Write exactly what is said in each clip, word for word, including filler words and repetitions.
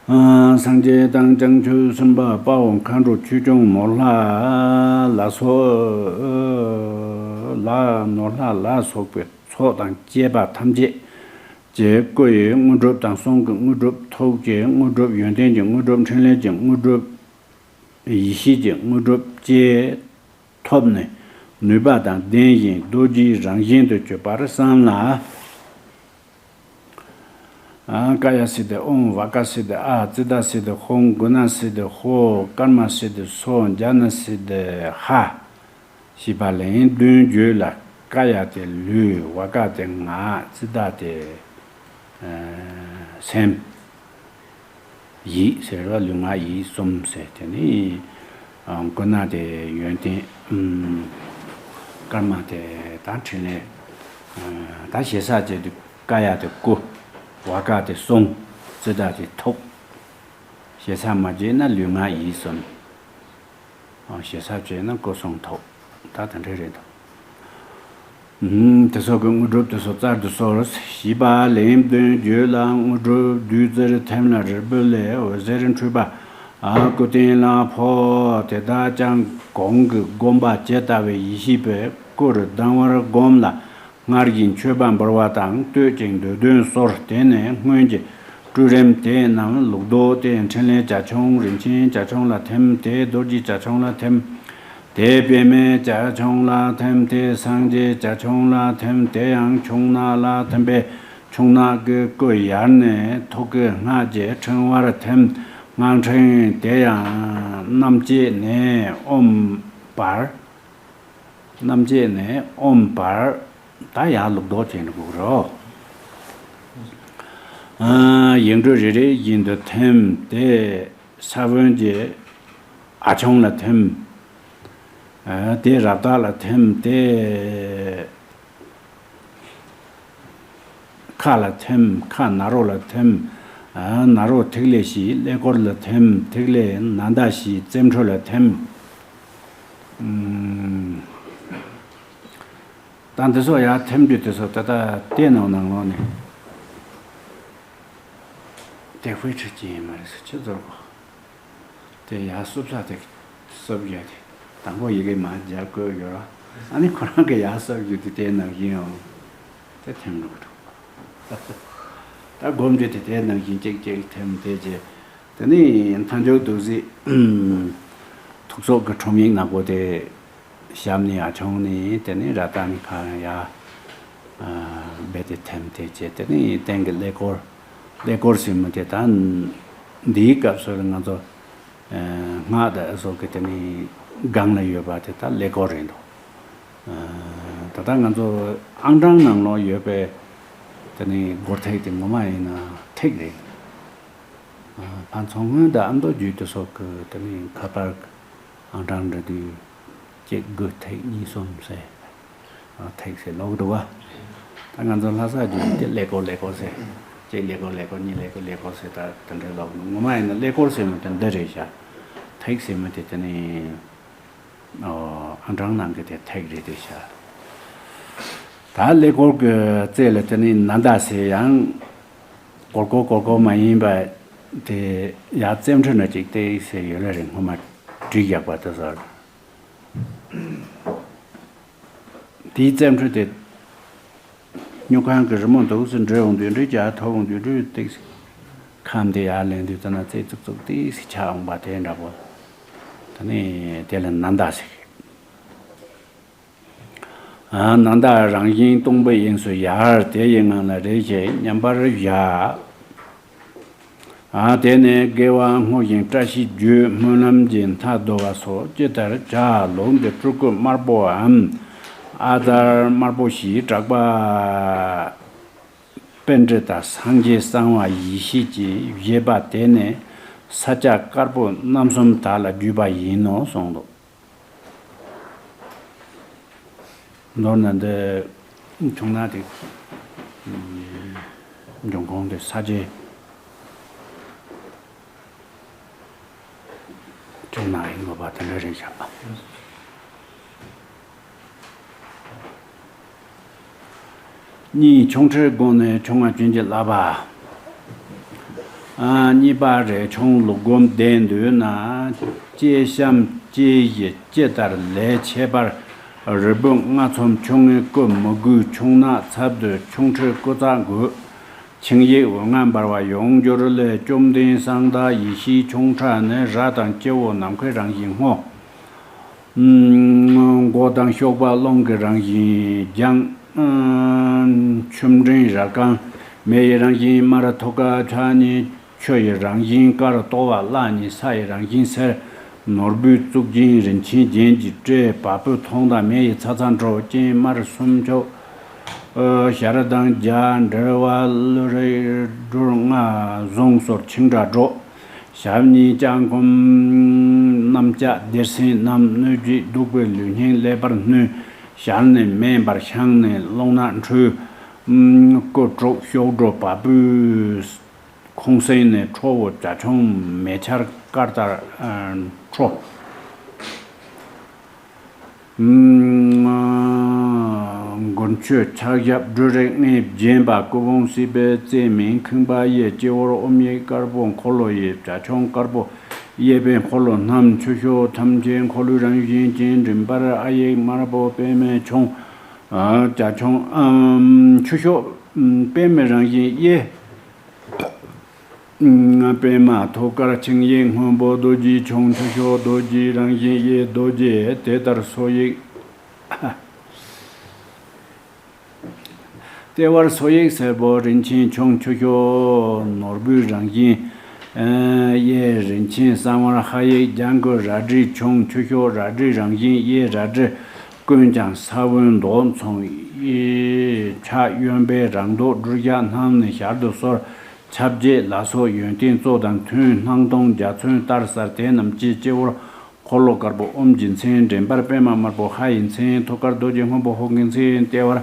སངས་རྒྱས་དང་བྱང་ཆུབ་སེམས་དཔའ་དཔའ་བོ་མཁའ་འགྲོ་ཆོས་སྐྱོང་ནོར་ལྷ་ལ་སོགས་ལ་ནོར་ལྷ་ལ་སོགས་པའི་ཚོགས་དང་བཅས་པ་ཐམས་ཅད་ཀྱི་སྐུ་ཡི་དངོས་གྲུབ་དང་གསུང་གི་དངོས་གྲུབ་ཐུགས་ཀྱི་དངོས་གྲུབ་ཡོན་ཏན་གྱི་དངོས་གྲུབ་འཕྲིན་ལས་ཀྱི་དངོས་གྲུབ་ཡེ་ཤེས་ཀྱི་དངོས་གྲུབ་བཅས་ཐོབ་ནས་ནུས་པ་དང་ལྡན་ཞིང་རྡོ་རྗེའི་རང་བཞིན་དུ་གྱུར་པར་བསམ་ལ། ཨ། ཀ་ཡ་སིདྡྷི་ཨོཾ། བ་ཀ་སིདྡྷི་ཨཱཿ། ཙིཏྟ་སིདྡྷི་ཧཱུྃ། གུ་ཎ་སིདྡྷི་ཧོཿ། ཀརྨ་སིདྡྷི་སོཿ། ཛྙཱ་ན་སིདྡྷི་ཧ། ཞེས་པ་ལན་བདུན་བརྗོད་ལ། ཀ་ཡ་སྟེ་ལུས། བ་ཀ་སྟེ་ངག། ཙིཏྟ་སྟེ་ཨ་སེམས། ཡིད་ཟེར་བ་ལུས་ངག་ཡིད་གསུམ་ཟེར། དེ་ནི་ཨ་གུ་ཎ་སྟེ་ཡོན་ཏན། ཨུམ། ཀརྨ་སྟེ་ད་འཕྲིན་ལས། ཨ་ད་ཞེ་ས་བྱས་དུས་ཀ་ཡ་སྟེ་སྐུ། བ་ཀ་སྟེ་གསུང་། ཙིཏྟ་སྟེ་ཐུགས། ཞེ་ས་མ་བྱས་ན་ལུས་ངག་ཡིད་གསུམ། ཞེ་ས་བྱས་ན་སྐུ་གསུང་ཐུགས། ད་དེ་འདྲ་རེད་དོ། ཨུམ། དེ་སོགས་ཀྱི་དངོས་གྲུབ་དེ་ཚོ་སྩལ་དུ་གསོལ། ཞེས་པ་ལན་བདུན་བརྗོད་ལ། དངོས་གྲུབ་བདུད་རྩིར་ཐིམ་ལ་རིལ་བུ་ལས་འོད་ཟེར་འཕྲོས་པ། ཨ་སྐུ་རྟེན་ལ་ཕོག། དེ་དག་ཀྱང་གོང་གི་བསྒོམ་པ་ཇི་ལྟ་བུའི་ཡེ་ཤེས་པའི་སྐུར་ལྡང་བར་བསྒོམ་ལ། སྔར་བཞིན་མཆོད་པ་འབུལ་བ་དང་བསྟོད་ཅིང་འདོད་དོན་གསོལ། དེ་ནས་སྔོན་གྱི་སྤྲོས་རིམ་དེ་རྣམས་ལུགས་ལྡོག་སྟེ། འཕྲིན་ལས་བྱ་ཁྱུང་རིན་ཆེན་བྱ་ཁྱུང་ལ་ཐིམ། དེ་རྡོ་རྗེ་བྱ་ཁྱུང་ལ་ཐིམ། དེ་པདྨའི་བྱ་ཁྱུང་ལ་ཐིམ། དེ་སངས་རྒྱས་བྱ་ཁྱུང་ལ་ཐིམ། དེ་ཡང་ཁྱུང་ནག་ལ་ཐིམ་པས་ཁྱུང་ནག་གི་སྐུ་ཡལ་ནས་ཐུགས་ཀྱི་སྔགས་ཀྱི་ཕྲེང་བར་ཐིམ། སྔགས་ཕྲེང་དེ་ཡང་རྣམ་བསྐྱེད་ནས་ཨོཾ་བར། རྣམ་བསྐྱེད་ནས་ཨོཾ་བར། ད་ཡར་ལུགས་ལྡོག་བྱས་འགྲོ་དགོས་རོ། ཨ། ཡིག་འབྲུ་རེ་རེ་བཞིན་དུ་ཐིམ། དེ་ས་བོན་གྱི་ཨ་ཁྱུང་ལ་ཐིམ། ཨ། དེ་རབ་རྟ་ལ་ཐིམ། དེ་ཁ་ལ་ཐིམ། ཁ་ན་རོ་ལ་ཐིམ། ཨ། ན་རོ་ཐིག་ལེ་བཞི་ཀླད་ཀོར་ལ་ཐིམ། ཐིག་ལེ་ན་མདའ་བཞི་རྩེ་འཕྲུ་ལ་ཐིམ། ཨུམ། ད་འདི་ཚོ་ཡར་ཐིམ་དུས་དེ་ཚོ་ད་ལྟ་དེ་ནང་ནང་ལོགས་ནས་དེ་ཧུའི་ཁྲི་ཅན་མ་རེད་ཟེར་ཁྱེད་ཚོར་གོ། དེ་ཡར་སུབ་ས་དེ་སུབ་ཡོད་དེ། དང་པོ་ཡི་གེ་མ་རྒྱབ་དགོས་ཡོད་ར། ཨ་ནི་ཁོ་རང་གི་ཡར་སུབ་རྒྱུ་དེ་དེ་ནང་བཞིན་ཡང་དེ་ཐིམ་འགྲོ་གི་འདུག་ད་སྒོམ་དུས་དེ་དེ་ནང་བཞིན་གཅིག་གཅིག་ཐིམ་དེ་རྗེས། དེ་ནས་མཐའ་མཇུག་ཏུ་གཟིགས། ཐུགས་སྲོག་གི་ཁྲོམ་ཡིག་ནག་པོ་དེ་ཞབས་ནས་ཨ་ཁྱུང་ནས། དེ་ནས་ར་ཏ་ནི་ཁ་ཡ། ཨ། རྦད་དེ་ཐིམ་དེ་བྱས། དེ་ནས་སྟེང་གི་ཀླད་ཀོར། ཀླད་ཀོར་ཟེར་མི་དེ་ད་འདིའི་སྐབས་སུ་ང་ཚོ། ཨ། སྔགས་དང་ཨ་སོགས་ཀྱི་དེ་ནས་སྒང་ལ་ཡོད་པ་དེ་ད་ཀླད་ཀོར་རེད་འདུག་ཨ། ད་ལྟ་ང་ཚོ་ཨང་གྲངས་ནང་ལོགས་ཡོད་པའི་དེ་ནས་སྒོར་ཐིག་དེ་ངོ་མ་ཡིན་ན་ཐིག་རེད། ཨ། ཕར་མཚོ་སྔོན་དང་ཨ་མདོ་རྒྱུད་དེ་སོགས་ཀྱི་དེ་ནས་ཁ་པར་ཨང་གྲངས་འབྲི་དུས་གཅིག་དགུ་ཐིག་གཉིས་གསུམ་ཟེར། ཨ། ཐིག་ཟེར་ལོག་འདུག་བ། ད་ང་ཚོ་ལྷ་ས་རྒྱུད་དེ་ཀླད་ཀོར་ཀླད་ཀོར་ཟེར། གཅིག་ཀླད་ཀོར་ཀླད་ཀོར། གཉིས་ཀླད་ཀོར་ཀླད་ཀོར་ཟེར། ད་དེ་འདྲའི་ལོག་འདུག་ངོ་མ་ཡིན་ན་ཀླད་ཀོར་ཟེར་མི་དེ་འདི་རེད་ཤག་ཐིག་ཟེར་མི་དེ་དེ་ནི། ཨོ། ཨང་གྲངས་ནང་གི་དེ་ཐིག་རེད་དེ་ཤག་ད་ཀླད་ཀོར་གྱི་རྩེ་ལ་དེ་ནི་ན་མདའ་ཟེར་ཡང་། ཀོར་ཀོར་ཀོར་ཀོར་མ་ཡིན་པ་དེ་ཡར་རྩེ་འཕྲུ་ན་གཅིག་ཏིག་ཟེར་ཡོད་ལེ་རེད། སྔོན་མ་བྲིས་བཞག་པ་དེ་ཚོ། དེའི་རྩེ་འཕྲུ་དེ་སྨྱུག་ཁང་གི་རི་མོ་འདུག་སེ་འབྲི་འོང་དུས་འབྲི། རྒྱ་ཐོག་འོང་དུས་འབྲི། ཏིག་ཁམས་དེ་ཡར་ལེན་དུས་ད་ན་རྩེ་ཙུག་ཙུག་ཏིག་སེ་ཆགས་འོང་པ་དེ་འདྲ་པོ། ད་ནི་དེ་ལ་ན་མདའ་ཟེར། ཨ། ན་མདའ་རང་བཞིན་སྟོང་པའི་དབྱིངས་སུ་ཡལ། དེ་ཡི་ངང་ལ་རེག་བྱས་མཉམ་པར་བཞག་ཨ། དེ་ནས་དགེ་བ་བསྔོ་ཞིང་བཀྲ་ཤིས་བརྗོད། སྨོན་ལམ་གྱི་མཐའ་བརྡོལ་བ་སོགས་ཇི་ལྟར་བྱ། ལུགས་འདི་སྤྲུལ་སྐུ་དམར་པོའམ་ཨ་དར་དམར་པོ་ཞེས་གྲགས་པ་པཎྜི་ཏ་སངས་རྒྱས་གསང་བ་ཡེ་ཤེས་ཀྱིས་བཞེད་པ་དེ་ནི་ས་སྐྱ་དཀར་པོ་རྣམ་གསུམ་དག་ལ་བརྒྱུད་པ་ཡིན་ནོ་གསུངས་འདུག་མདོར་ན་འདི་ཁྱུང་ནག་དེ་འབྱུང་ཁུངས་དེ་ས་སྐྱའི་ཁྱུང་ནག་ཡིན་དགོས་པ་དེ་འདྲ་རེད་ཤག་གཉིས། ཁྱུང་ཁྲིར་དགོངས་ནས་ཁྱུང་ང་བྱིན་གྱིས་བརླབས་པ། གཉིས་པ་རས་ཆུང་ལུག་སྒོམ་བསྡད་འདུག་ན། ལྕེ་ཤམ་ལྕེ་ཡི་ལྕེ་ལྟར་ལས་ཁྱད་པར། རིལ་བུ་ལྔ་ཚོམ་ཆུང་ངུའི་སྐུ་མི་དགོས་ཆུང་ནག་ཚབ་ཏུ་ཆུང་ཁྲིར་སྐུ་ཚ་དགོས། ཆིངས་ཡིག་འོད་ལྔ་འབར་བ་ཡོངས་གྱུར་ལས། བཅོམ་ལྡན་གསང་བདག་ཡེ་ཤེས་ཆུང་ཕྲ་ནི། ར་དང་སྤྱི་བོ་ནམ་མཁའི་རང་བཞིན་སྔོ། མགོ་དང་གཤོག་པ་རླུང་གི་རང་བཞིན་ལྗང་། ཆུ་འབྲིང་རལ་རྐང་མེ་ཡི་རང་བཞིན་དམར། ཐུགས་ཀར་ཕྱག་གཉིས་ཆུ་ཡི་རང་བཞིན་དཀར། ལྟོ་བ་ལག་གཉིས་ས་ཡི་རང་བཞིན་སེར། ནོར་བུའི་གཙུག་རྒྱན་རིན་ཆེན་རྒྱན་གྱིས་སྤྲས། བ་སྤུའི་མཐོངས་དང་མེ་ཡི་ཚྭ་ཚྭ་འགྲོ། སྤྱན་དམར་སུམ་ཅུ། ཞལ་དང་རྒྱ་འབྲེལ་བ་ཀླུ་རིགས་སྦྲུལ་ལྔ་ཟུང་སོར་ཆིངས་འདྲ་སྒྲོག། ཞབས་གཉིས་བརྐྱང་བསྐུམ་གནམ་ལྕགས་ལྡེར་སེན་བསྣམས། གནོད་བྱེད་གདུག་པའི་ལུས་སྙིང་ཀླད་པར་བསྣུན། ཞལ་ནས་མེ་འབར་ཤངས་ནས་རླུང་ནག་འཕྲོས། སྐུ་དྲུག་གཤོག་སྒྲོ་བ་སྤུའི་ཁོང་སེང་ནས་ཁྲོ་བོ་བྱ་ཁྱུང་མེ་ཆར་སྐར་ལྟར་འཕྲོ། མགོན་ཁྱོད་ཕྱག་ཞབས་སྦྲུལ་རིགས་ལྔས་བརྒྱན་པ། སྐུ་བོང་སྲིད་པའི་རྩེ་མིན་ཁེངས་པ་ཡི། སྤྱི་བོར་ཨོམ་ཡིག་དཀར་པོ་འཁོར་ལོ་ཡི། བྱ་ཁྱུང་དཀར་པོ་གཡས་པའི་འཁོར་ལོ་བསྣམས། ཆུ་ཤོག་ཐམས་ཅད་འཁོར་ལོའི་རང་བཞིན་ཅན། མགྲིན་པར་ཨ་ཡིག་དམར་པོ་པདྨས་ཕྱུང་། བྱ་ཁྱུང་ཆུ་ཤོག་པདྨའི་རང་བཞིན་གཡས། པདྨ་ཐུགས་ཀར་ཆིངས་ཡིག་སྔོན་པོ་རྡོ་རྗེ་ཕྱུང་། ཆུ་ཤོག་རྡོ་རྗེའི་རང་བཞིན་གཡས། རྡོ་རྗེ་དེ་ལྟར་སོ་ཡིག་ལྟེ་བར་སོ་ཡིག་སེར་པོ་རིན་ཆེན་ཕྱུང་། ཆུ་ཤོག་ནོར་བུའི་རང་བཞིན་གཡས། རིན་ཆེན་གསང་བར་ཧ་ཡིག་ལྗང་གུ་རལ་གྲི་ཕྱུང་། ཆུ་ཤོག་རལ་གྲིའི་རང་བཞིན་གཡས། རལ་གྲི་ཀུན་ཀྱང་ས་བོན་མདོག་མཚུངས་གཡས། ཕྱག་གཡོན་པས་རང་མདོག་སྦྲུལ་ཞགས་བསྣམས་ནས་ཞལ་དུ་གསོལ། ཆབ་རྗེས་ལ་སོགས་ཡོན་ཏན་གཙོ་དང་མཐུན། སྣང་སྟོང་འཇའ་ཚོན་ལྟར་གསལ། དེ་རྣམས་ཀྱི་སྤྱི་བོར་འཁོར་ལོ་དཀར་པོ་ཨོམ་གྱི་མཚན། མགྲིན་པར་པདྨ་དམར་པོ་ཧ་ཡི་མཚན། ཐུགས་ཀར་རྡོ་རྗེ་སྔོན་པོ་ཧཱུྃ་གི་མཚན། ལྟེ་བར་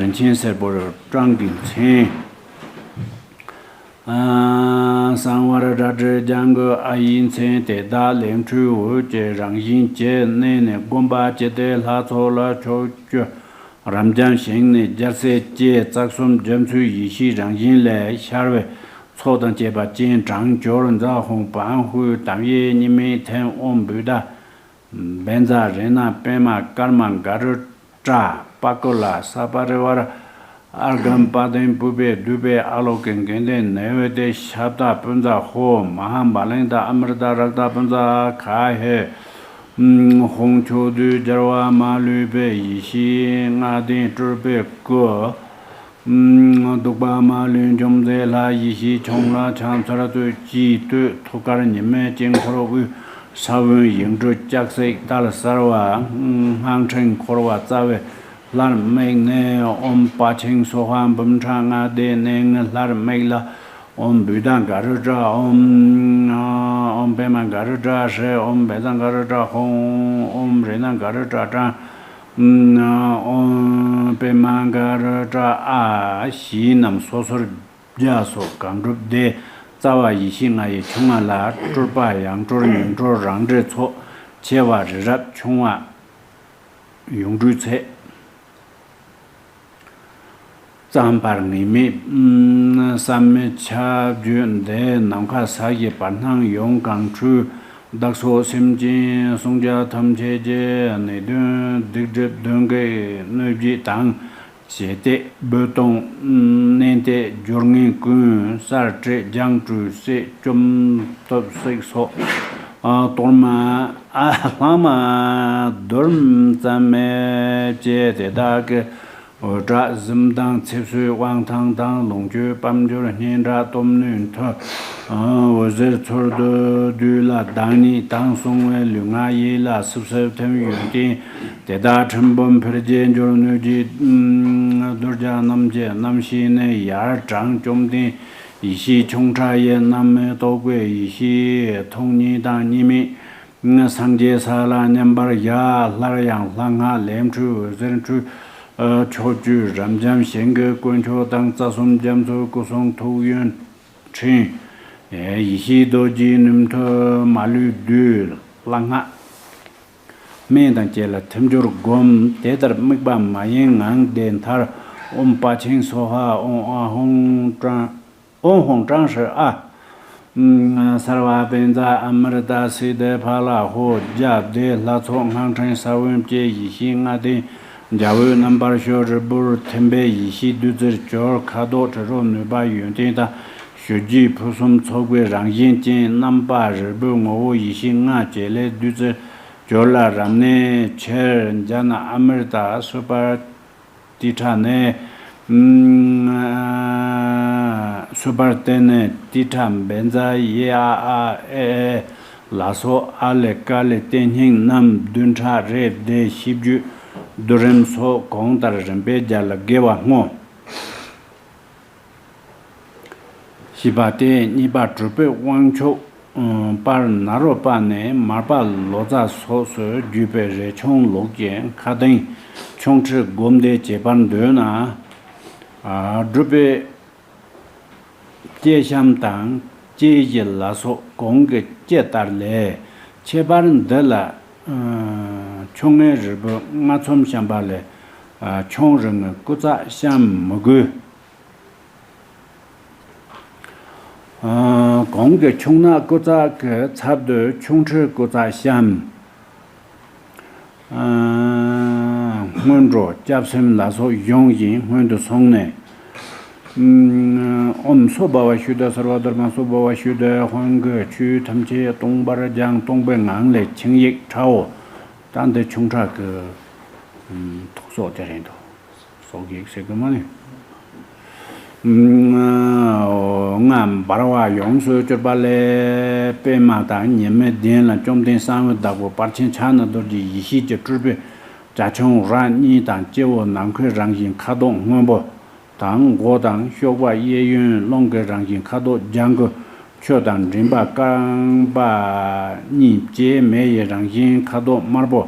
རིན་ཆེན་སེར་པོ་སྤྲང་གི་མཚན། གསང་བར་རལ་གྲི་ལྗང་གུ་ཨ་ཡི་མཚན། དེ་དག་ལས་འཕྲོས་འོད་ཀྱི་རང་བཞིན་གྱིས། གནས་ནས་བསྒོམ་པ་ཅི་སྟེ་ལྷ་ཚོགས་ལ། ཕྱོགས་བཅུ་རབ་འབྱམས་ཞིང་ནས་རྒྱལ་སྲས་ཀྱི། རྩ་གསུམ་རྒྱ་མཚོའི་ཡེ་ཤེས་རང་བཞིན་ལས། ཤར་བའི་ཚོགས་དང་བཅས་པ་སྤྱན་དྲངས་གྱུར། ཛཿཧཱུྃ་བཾ་ཧུ་དམ་ཡེ་གཉིས་མེད་ཐལ། ཨོཾ་བུདྡྷ་བཛྲ་རཏྣ་པདྨ་ཀརྨ་ག་རུ་ཏྲ། པ་ཀུ་ལ་ས་པ་རི་ཝཱ་ར་ཨརྒྷཾ་པཱ་དིཾ་པུཥྤེ་དུཥྤེ་ཨཱ་ལོ་ཀེ་གནྡྷེ་ནཻ་ཝི་དྱེ་ཤབྡ་པུཉྩ་ཧོཿ་མ་ཧཱ་བ་ལིནྡ་ཨ་མྲྀ་ཏ་རཀྟ་པུཉྩ་ག་ཧེ། ཧཱུྃ་ཕྱོགས་དུས་རྒྱལ་བ་མ་ལུས་པའི་ཡེ་ཤེས་ལྔ་ལྡན་སྤྲུལ་པའི་སྐུ། གདུག་པ་མ་ལུས་འཇོམས་མཛད་ལྷ་ཡེ་ཤེས་ཁྱུང་ལ་ཕྱག་འཚལ་བསྟོད། ཅེས་བསྟོད། ཐུགས་ཀར་ཉི་མའི་དཀྱིལ་འཁོར་དབུས། ས་བོན་ཡིག་འབྲུ་ལྕགས་བསྲེགས་ཏལ་གསར་བ། སྔགས་ཕྲེང་འཁོར་བ་རྩ་བའི་ལྷར་དམིགས་ནས། ཨོཾ་དཔའ་ཆེན་སྭཱ་ཧཱ་འབུམ་ཕྲག་ལྔ་སྡེ་གནས་ལྔའི་ལྷར་དམིགས་ལ། ཨོཾ་བུདྡྷ་ག་རུ་ཏྲ། ཨོཾ་ཨོཾ་པདྨ་ག་རུ་ཏྲ་ཧྲཱིཿ་ཨོཾ་བཛྲ་ག་རུ་ཏྲ་ཧཱུྃ། ཨོཾ་རཏྣ་ག་རུ་ཏྲ་ཏྲ། ཨོཾ་པདྨ་ག་རུ་ཏྲ་ཨཱཿ། ཞེས་རྣམས་སོ་སོར་བརྒྱ་སོགས་གང་འགྲུབ་བཟླས། རྩ་བ་ཡེ་ཤེས་ལྔ་ཡི་ཕྱོགས་ལྔ་ལ། སྤྲུལ་པ་ཡང་སྤྲུལ་ཉིང་སྤྲུལ་རང་འབྲས་ཚོགས། ཆེ་བ་རི་རབ་ཆུང་བ་ཡུངས་འབྲུའི་ཚད། བརྩམ་པར་ངེས་མེད་བསམ་མེད་ཁྱབ་བརྗོད་འདས། ནམ་མཁའ་ས་གཞི་བར་སྣང་ཡོངས་གང་འཁྲུལ། བདག་སོགས་སེམས་ཅན་བསྲུང་བྱ་ཐམས་ཅད་ཀྱི། ནད་གདོན་སྡིག་སྒྲིབ་གདོན་བགེགས་གནོད་བྱེད་དང་། བྱེད་གཏད་རྦོད་གཏོང་མནན་གཏད་སྦྱོར་ངན་ཀུན། གསར་བསྲེགས་སྦྱང་བཀྲུས་བསད་བཅོམ་ཐུབ་བསྲེགས་སོགས། གཏོར་མ་ལྷག་མ་བསྡུར་ཙམ་མེད་ཅེས། དེ་དག་གི་འུར་སྒྲ་གཟིམ་དང་ཚེ་བསོད་དབང་ཐང་དང་། ལོངས་སྤྱོད་དཔལ་འབྱོར་སྙན་གྲགས་སྟོབས་ནུས་མཐུ། འོད་ཟེར་ཚུལ་དུ་བསྡུས་ལ་བདག་ཉིད་དང་སྲུང་བའི་ལུས་ངག་ཡིད་ལ་སིབ་སིབ་ཐིམ། ཡོན་ཏན་དེ་དག་ཕྲན་བུ་འཕེལ་རྒྱས་འགྱུར། གནོད་བྱེད་གདུལ་བྱ་རྣམས་ཀྱི་རྣམ་ཤེས་ནི། ཡར་དྲངས་བཅོམ་ལྡན་ཡེ་ཤེས་ཁྱུང་ཕྲ་ཡི། རྣམ་སྨིན་རྟོག་པའི་ཡེ་ཤེས་ཐུགས་ཉིད་དང་གཉིས་མེད། སངས་རྒྱས་ས་ལ་མཉམ་པར་བཞག་སླར་ཡང་ལྷ་སྔགས་ལས་འཕྲོས་འོད་ཟེར་འཕྲོས། ཕྱོགས་བཅུའི་རབ་འབྱམས་ཞིང་གི་དཀོན་མཆོག་དང་། རྩ་གསུམ་རྒྱ་མཚོའི་སྐུ་གསུང་ཐུགས་ཡོན་ཕྲེང་། ཡེ་ཤེས་རྡོ་རྗེའི་ནུས་མཐུ་མ་ལུས་བསྡུས་ལྷ་སྔགས། སྨན་དང་བཅས་ལ་ཐིམ་སྦྱོར་བསྒོམ། དེ་ལྟར་དམིགས་པ་མ་ཡེངས་ངང་བཟླས་མཐར། ཨོཾ་དཔའ་ཆེན་སྭཱ་ཧཱ། ཨོཾ་ཨཱཿཧཱུྃ་ཀྲང་། ཨོཾ་ཧཱུྃ་ཀྲང་ཧྲཱིཿ་ཨཱཿ། སརྦ་བཛྲ་ཨ་མྲྀ་ཏ་སིདྡྷི་ཕ་ལ་ཧོ། རྒྱ་སྡེ་ལྷ་ཚོགས་སྔགས་ཕྲེང་ས་བོན་བཅས། ཡེ་ཤེས་ལྔ་ལྡན་རྒྱལ་པོའི་རྣམ་པར་ཤོག། རིལ་བུར་ཐིམ་པས་ཡེ་ཤེས་བདུད་རྩིར་གྱུར། ཁ་དོག་དྲི་རོ་ནུས་པ་ཡོན་ཏན་དང་། ཞུ་རྒྱུད་ཕུན་སུམ་ཚོགས་པའི་རང་བཞིན་ཅན། རྣམ་པ་རིལ་བུ་ངོ་བོ་ཡེ་ཤེས་ལྔ་བཅས་ལས་བདུད་རྩིར་གྱུར་ལ། རབ་གནས་ཕྱིར་འབྱོན་ན་ཨ་མྲྀ་ཏ་སུ་པར་ཏི་ཏྲ་ནས། སུ་པར་ཏི་ནས་ཏི་ཏྲ་བཛྲ་ཡེ་ཨ་ཨ་ཨེ་ཨེ་ལ་སོགས་ཨཱ་ལས་ཀཱ་ལས་རྟེན་སྙིང་རྣམས་བདུན་ཕྲག་རེ་བཟླས། ཤིས་བརྗོད་བསྡུ་རིམ་སོགས་གོང་ལྟར་རིམ་པས་རྒྱལ་ལ་དགེ་བ་བསྔོ། ཞེས་པ་སྟེ། གཉིས་པ་གྲུབ་པའི་དབང་མཆོག་པར་ནཱ་རོ་པ་ནས་མར་པ་ལོ་ཙཱ་སོགས་སུ་བརྒྱུད་པའི་རས་ཆུང་ལུགས་ཀྱི་ཁ་གདངས་ཆོ་འཕྲུལ་སྒོམ་བཟླས་བྱེད་པར་འདོད་ན། སྒྲུབ་པའི་བསྐྱེད་བཤམས་དང་བསྐྱེད་གཞི་ལ་སོགས་གོང་གི་སྤྱི་ལྟར་ལས། ཁྱད་པར་འདི་ལ་ཆོ་ལྔའི་རིལ་བུ་ལྔ་ཚོམ་བཤམས་པ་ལས། ཆུང་རིང་གི་སྐུ་ཚབ་བཤམས་མི་དགོས། གོང་གི་ཆུང་ནག་སྐུ་ཚབ་ཀྱི་ཚབ་ཏུ་ཆོ་འཕྲུལ་སྐུ་ཚབ་བཤམས། སྔོན་འགྲོ་སྐྱབས་སེམས་ལ་སོགས་གཞུང་བཞིན་སྔོན་དུ་སོང་ནས། ཨོཾ་སྭ་བྷཱ་ཝ་ཤུདྡྷ་སརྦ་དྷརྨ་སྭ་བྷཱ་ཝ་ཤུདྡྷ་ཧཱུྃ་གིས་ཆོས་ཐམས་ཅད་སྟོང་པར་སྦྱངས། སྟོང་པའི་ངང་ལས་ཆིངས་ཡིག་ཕྲའོ། ད་འདི་ཆུང་ཕྲ་གི་ཐུགས་སྲོག་དེ་རེད་འདུག་སྲོག་ཡིག་ཟེར་གི་མ་ནི། ལྔ་འབར་བ་ཡོངས་སུ་གྱུར་པ་ལས། པདྨ་དང་ཉི་མའི་གདན་ལ་བཅོམ་ལྡན་གསང་བའི་བདག་པོ་དཔལ་ཆེན་ཕྱག་ན་རྡོ་རྗེ་ཡེ་ཤེས་ཀྱི་སྤྲུལ་པའི་བྱ་ཁྱུང་རྭ་གཉིས་དང་། སྤྱི་བོ་ནམ་མཁའི་རང་བཞིན་ཁ་དོག་སྔོན་པོ་དང་། མགོ་དང་གཤོག་པ་གཡས་གཡོན་རླུང་གི་རང་བཞིན་ཁ་དོག་ལྗང་གུ། ཆུ་དང་མགྲིན་པ་རྐང་པ་གཉིས་བཅས་མེ་ཡི་རང་བཞིན་ཁ་དོག་དམར་པོ།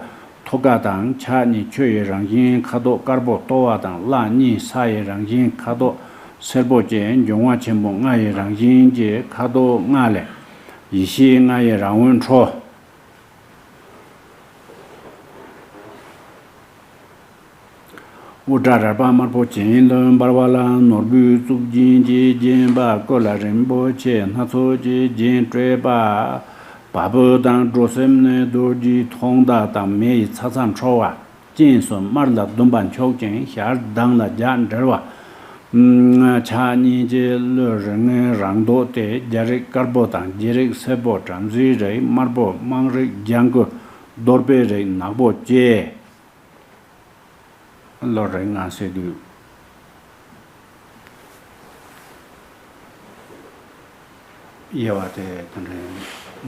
ཐུགས་ཀ་དང་ཕྱག་གཉིས་ཆུ་ཡི་རང་བཞིན་ཁ་དོག་དཀར་པོ། ལྟོ་བ་དང་ལག་གཉིས་ས་ཡི་རང་བཞིན་ཁ་དོག་སེར་པོ་བཅས་འབྱུང་བ་ཆེན་པོ་ལྔ་ཡི་རང་བཞིན་གྱི་ཁ་དོག་ལྔ་ལས། ཡེ་ཤེས་ལྔ་ཡི་རང་འོད་འཕྲོ། དབུ་སྐྲ་རལ་པ་དམར་པོ་གྱེན་ལོག་འབར་བ་ལ། ནོར་བུའི་གཙུག་རྒྱན་གྱིས་བརྒྱན་པ། སྐུ་ལ་རིན་པོ་ཆེ་སྣ་ཚོགས་ཀྱིས་བརྒྱན་སྤྲས་པ། བ་སྤུ་དང་འགྲོ་སེམས་ནི་རྡོ་རྗེའི་མཐོང་བརྡ་དང་མེ་ཡི་ཚ་ཚ་འཕྲོ་བ། སྤྱན་གསུམ་དམར་ལ་ཟླུམ་པ་འཁྱུག་ཅིང་ཞལ་གདངས་ལ་བརྒྱ་འགྲེལ་བ། ཕྱག་གཉིས་ཀྱིས་ཀླུ་རིགས་ལྔའི་རང་མདོག་སྟེ། རྒྱ་རིགས་དཀར་པོ་དང་། རྗེ་རིགས་སེར་པོ། བྲམ་ཟེའི་རིགས་དམར་པོ། དམངས་རིགས་ལྗང་གུ། གདོལ་པའི་རིགས་ནག་པོ་བཅས། ཀླུ་རིགས་ལྔ་ཟེར་དུས། དབྱེ་བ་དེ་དེ་འདྲའི་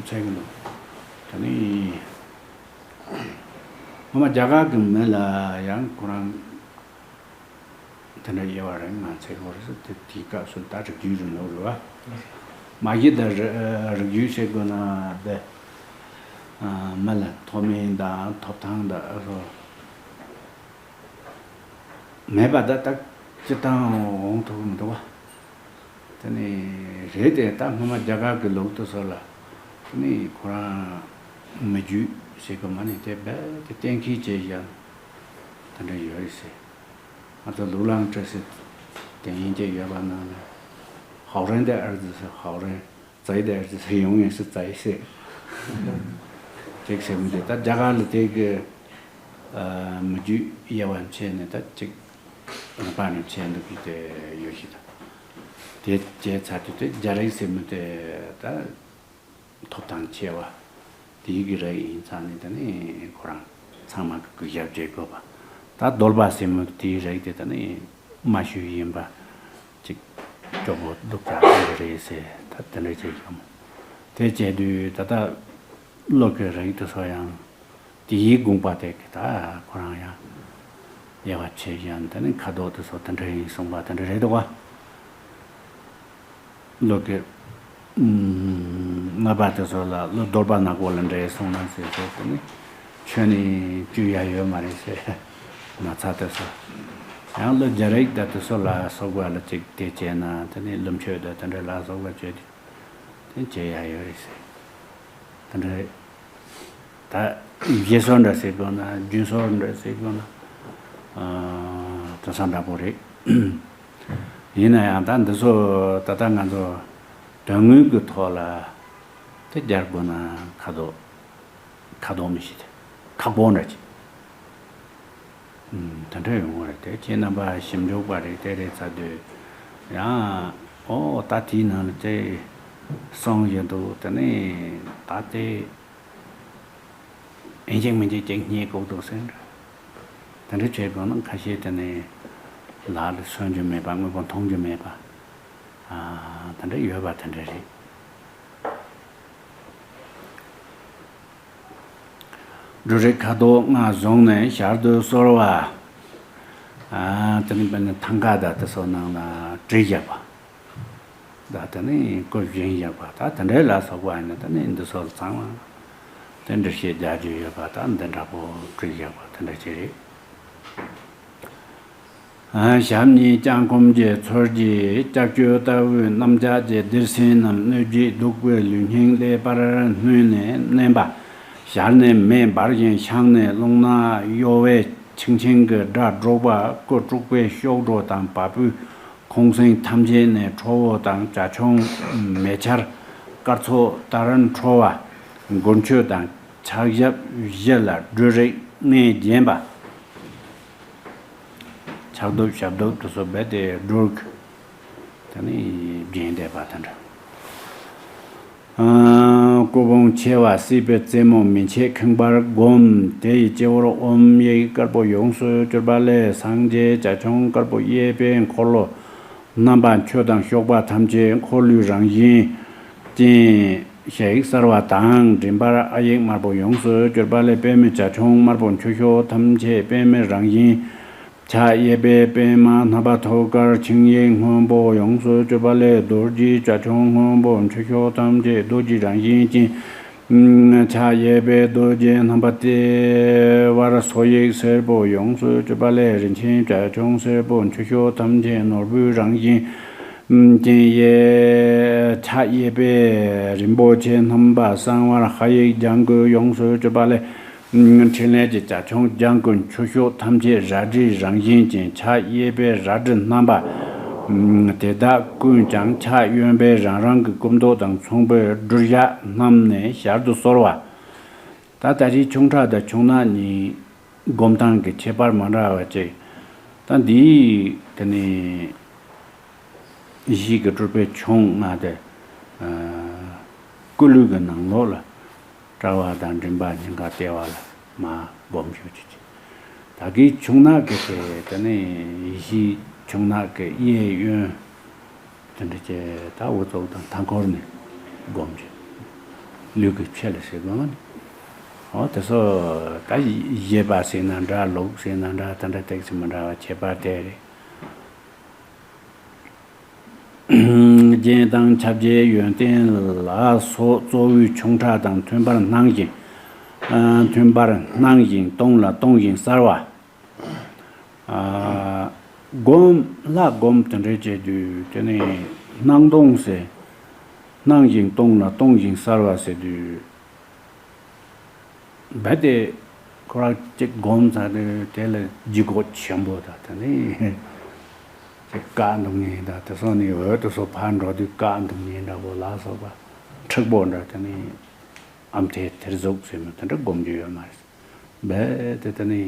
འཚོལ་གི་འདུག་དེ་ནི་སྔོན་མ་རྒྱ་གར་གྱི་མི་ལ་ཡང་ཁོ་རང་དེ་འདྲ་དབྱེ་བ་རིགས་ལྔ་འཚོལ་གི་རེད་ཟེར། དེ་དེའི་སྐབས་སུ་ད་རིགས་རྒྱུད་རིང་ལུགས་རེད་བ། མ་གཞི་ད་རིགས་རྒྱུད་ཟེར་དགོས་ན་དེ་མི་ལ་མཐོ་དམན་དང་ཐོབ་ཐང་དང་། མེད་པ་ད་ད་སྤྱིར་བཏང་འོང་ཐུབ་ཀྱི་མི་འདུག་བ། དེ་ནི་རེད་དེ། ད་སྔོན་མ་རྒྱ་གར་གྱི་ལུགས་དེ་ཚོ་ལ་དེ་ནི་ཁོ་རང་མི་རྒྱུད་ཟེར་གི་མ་ནི་དེ་རྦད་དེ་གཏན་འཁེལ་བྱས་ཀྱང་དེ་འདྲ་ཡོད་རེད་ཟེར། ང་ཚོ་ལུགས་ལམ་ཁྲིད་ཟེར་དེ་ཡིན་གྱི་ཡོད་པ་ནང་ནས། ཧའོ་རན་དེ་ཨར་ཙི་ཟེར་ཧའོ་རན། ཙའི་དེ་ཨར་ཙི་ཟེར་ཡོང་ཡོང་ཟེར་ཙའི་ཟེར། ཅིག་ཟེར་མི་དེ་ད་རྒྱ་གར་ལ་དེ་གི་མི་རྒྱུད་དབྱེ་བ་ཕྱེ་ནས་ད་ཅིག་རིམ་པ་ནས་ཕྱེ་འདུག་གི་དེ་ཡོད་ཤི་ད། དེ་བྱས་ཚར་དུས་དེ་རྒྱ་རིགས་ཟེར་མི་དེ་ད་ཐོབ་ཐང་ཆེ་བ། དེའི་གི་རིགས་ཡིན་ཙང་ནི་དེ་ནི་ཁོ་རང་ཚང་མ་གི་གུས་ཞབས་བྱེད་དགོས་པ། ད་གདོལ་པ་ཟེར་མི་དེའི་རིགས་དེ་དེ་ནི་དམའ་ཤོས་ཡིན་པ། ཅིག་སྐྱོ་པོ་སྡུག་ཅག་ཡིན་གི་རེད་ཟེར། ད་དེ་འདྲ་བྱས་ཀྱང་མོ། དེ་བྱས་དུས་ད་ལྟ་ཀླུ་གི་རིགས་དེ་ཚོ་ཡང་དེའི་དགོངས་པ་དེ་གི་ད་ཁོ་རང་ཡང་དབྱེ་བ་ཕྱེ་ཡང་དེ་ནི་ཁ་དོག་དེ་ཚོ་དེ་འདྲ་ཡིན་གསུངས་པ་དེ་འདྲ་རེད་འདུག་བ། ཀླུ་གི་ལྔ་པ་དེ་ཚོ་ལ་ཀླུ་གདོལ་པ་ནག་པོ་ལ་འདྲེ་སོང་ན་ཟེར་ཟེར་དེ་ནི་ཁྱོད་ནི་བཅོས་ཡ་ཡོད་མ་རེད་ཟེར། ན་ཚ་དེ་ཚོ་ཡང་ཀླུ་རྒྱ་རིགས་དང་དེ་ཚོ་ལ་སོགས་པ་ལ་ཅིག་དེ་བྱས་ན་དེ་ནི་ཀླུ་མཆོད་དང་དེ་འདྲ་ལ་སོགས་པ་བཅོས་ཏེ་དེ་བྱེད་ཡ་ཡོད་རེད་ཟེར། དེ་འདྲ་ད་བཞེས་སྲོལ་འདྲ་ཟེར་དགོས་ན་རྒྱུན་སྲོལ་འདྲ་ཟེར་དགོས་ན་དེང་སང་འདྲ་པོ་རེད། ཡིན་ན་ཡང་ད་འདི་ཚོ་ད་ལྟ་ང་ཚོ་ དོན་དངོས་ཀྱི་ཐོག་ལ་དེ་རྒྱལ་དགོས་ན་ཁ་དོག་ཁ་དོག་མི་ཤེས་ཏེ་ཁག་པོ་འདྲ་ཅིག་ཨུམ། དེ་འདྲ་ཡོང་གི་རེད་དེ། ཁྱེད་རྣམ་པ་ཞིབ་འཇུག་པ་རེད་དེ་རེད་ཚར་དུས་ཡང་ཨོ་ད་དེའི་ནང་ལ་དེ་གསུངས་བཞིན་འདུག་དེ་ནས་ད་དེ། ཨིན་ཅིག་མིན་ཅིག་ཅིག་རྙེད་དགོས་འདུག་ཟེར། དེ་འདྲ་བྱེད་དགོས་ན་ཁ་ཤས་དེ་ནས་ལག་ལ་སོན་རྒྱུ་མེད་པ་དངོས་པོ་མཐོང་རྒྱུ་མེད་པ། ཨ། དེ་འདྲ་ཡོད་པ་དེ་འདྲ་རེད། འབྲུ་རིགས་ཁ་དོག་ལྔ་བཟུང་ནས་ཞལ་དུ་གསོལ་བ། ཨ། དེ་ནས་དཔེར་ན་ཐང་ག་དང་དེ་ཚོ་ནང་ལ་བྲིས་བཞག་པ། ད་དེ་ནས་སྐུ་བཞེངས་བཞག་པ་ད་དེ་འདྲའི་ལ་སོགས་པ་ཡིན་ན་དེ་ནས་འདི་ཚོ་ཚང་མ་དེ་འདྲ་བཤད་རྒྱག་རྒྱུ་ཡོད་པ་ད་འདི་འདྲ་པོ་བྲིས་བཞག་པ་དེ་འདྲ་ཅིག་རེད། ཨ། ཞབས་གཉིས་བརྐྱང་བསྐུམ་གྱི་ཚུལ་གྱིས་ལྕགས་ཀྱུ་ལྟ་བུའི་གནམ་ལྕགས་ཀྱི་ལྡེར་སེན་ནམ་སྣོད་བརྒྱད་བདུག་པའི་ལུས་སྙིང་ལས་ཕར་བསྣུན་ནས་མནན་པ། ཞལ་ནས་མེ་འབར་ཞིང་ཤངས་ནས་རླུང་ནག་གཡོ་བས་ཆིང་ཆིང་གི་སྒྲ་སྒྲོག་པ། སྐུ་དཀྲུགས་པའི་གཤོག་སྒྲོ་དང་བ་སྤུའི་ཁོང་སེང་ཐམས་ཅད་ནས་ཁྲོ་བོ་དང་བྱ་ཁྱུང་མེ་ཆར་སྐར་ཚོགས་ལྟར་འཕྲོ་བ། མགུལ་མཆོད་དང་ཕྱག་ཞབས་བཞི་ལ་འབྲུ་རིགས་ལྔས་བརྒྱན་པ། ཕྱག་གདུབ་ཞབས་གདུབ་དེ་ཚོ་རྦད་དེ་སྦྲུལ་གྱིས་དེ་ནས་བརྒྱན་བསྡད་པ་དེ་འདྲ། ཨ། སྐུ་བོང་ཆེ་བ་སྲིད་པའི་རྩེ་མོ་མན་ཆད་ཁེངས་པར་བསྒོམ། དེ་ཡི་སྤྱི་བོར་ཨོཾ་ཡིག་དཀར་པོ་ཡོངས་སུ་གྱུར་པ་ལས་སངས་རྒྱས་བྱ་ཁྱུང་དཀར་པོ་གཡས་པའི་འཁོར་ལོ་རྣམ་པ་མཆོག་དང་གཤོག་པ་ཐམས་ཅད་འཁོར་ལོའི་རང་བཞིན་ཅན། ཞབས་ཡིག་གསར་བ་དང་མགྲིན་པར་ཨ་ཡིག་དམར་པོ་ཡོངས་སུ་གྱུར་པ་ལས་པདྨའི་བྱ་ཁྱུང་དམར་པོ་མཆུ་སྐྱོགས་ཐམས་ཅད་པདྨའི་རང་བཞིན། ཕྱག་གཡས་པའི་པདྨ་རྣམ་པ་ཐོད་དཀར་ཆིངས་ཡིག་སྔོན་པོ་ཡོངས་སུ་གྱུར་པ་ལས་རྡོ་རྗེའི་བྱ་ཁྱུང་སྔོན་པོ་མཆུ་སྐྱོགས་ཐམས་ཅད་རྡོ་རྗེའི་རང་བཞིན་ཅན། ཕྱག་གཡས་པའི་རྡོ་རྗེ་རྣམ་པ་ལྟེ་བར་སོག་ཡིག་སེར་པོ་ཡོངས་སུ་གྱུར་པ་ལས་རིན་ཆེན་བྱ་ཁྱུང་སེར་པོ་མཆུ་སྐྱོགས་ཐམས་ཅད་ནོར་བུའི་རང་བཞིན་ཅན། ཕྱག་གཡས་པས་རིན་པོ་ཆེ་རྣམ་པ་གསང་བར་ཧ་ཡིག་ལྗང་གུ་ཡོངས་སུ་གྱུར་པ་ལས། ཕྲིན་ལས་ཀྱི་བྱ་ཁྱུང་ལྗང་གུ་མཆུ་སྐྱོགས་ཐམས་ཅད་རལ་གྲིའི་རང་བཞིན་ཅན། ཕྱག་གཡས་པའི་རལ་གྲི་རྣམ་པ་དེ་དག་ཀུན་ཀྱང་ཕྱག་གཡོན་པས་རང་རང་གི་སྐུ་མདོག་དང་མཚུངས་པའི་སྦྲུལ་ཞགས་བསྣམས་ནས་ཞལ་དུ་གསོལ་བ། ད་ལྟ་རེས་ཆུང་ཕྲ་དང་ཆུང་ནག་གཉིས་སྒོམ་སྟངས་ཀྱི་ཁྱད་པར་མ་འདྲ་བ་ཅིག་ད་འདིའི་དེ་ནས་གཞི་གི་སྤྲུལ་པའི་ཆུང་ནག་དེ། ཨ། སྐུ་ལུས་ཀྱི་ནང་ལོགས་ལ་དཔྲལ་བ་དང་མགྲིན་པ་སྙིང་ག་ལྟེ་བ་ལ་མར་སྒོམ་ཞུ་ཅིག་བྱེད། ད་གིན་ཆུང་ནག་གི་དེ་དེ་ནས་གཞི་ཆུང་ནག་གི་གཡས་གཡོན་དེ་འདྲ་བྱས་ད་འུ་ཚོ་དང་མཐའ་འཁོར་ནས་སྒོམ་ཅིག་ལུས་ཀྱི་ཕྱེད་ལ་ཟེར་དགོས་ནི། འོ་དེ་ཚོ་ད་བཞེད་པ་ཟེར་ན་འདྲ་ལུགས་ཟེར་ན་འདྲ་དེ་འདྲ་ཏོག་ཙམ་མི་འདྲ་བ་ཁྱད་པར་དེ་རེད། རྒྱན་དང་ཁྱབ་བྱེད་ཡོན་ཏན་ལ་སོགས་གཙོ་བོའི་ཆུང་ཕྲ་དང་མཐུན་པར་སྣང་ཞིང་། ཨ། མཐུན་པར་སྣང་ཞིང་སྟོང་ལ་སྟོང་ཞིང་གསལ་བ། ཨ། སྒོམ་ལྷ་སྒོམ་དེ་འདྲ་བྱེད་དུས་དེ་ནི་སྣང་སྟོང་ཟེར། སྣང་ཞིང་སྟོང་ལ་སྟོང་ཞིང་གསལ་བ་ཟེར་དུས། རྦད་དེ་ཁོ་རང་གཅིག་སྒོམ་ཚར་དུས་དེ་ལ་ལྗིད་ཁོག་ཆེན་པོ་དང་དེ་ནས་ཅིག་བཀག་འདུག་ངེས་དང་དེ་སོགས་ནས་འོད་དེ་ཚོ་ཕར་འགྲོ་དུས་བཀག་འདུག་ངེས་འདྲ་པོ་ལ་སོགས་པ་མཁྲེགས་པོ་འདྲ་དེ་ནས་ཨམ་ཐེ་ཐེར་ཟུག་ཟེར་མི་དེ་འདྲ་སྒོམ་རྒྱུ་ཡོད་མ་རེད། རྦད་དེ་དེ་ནས་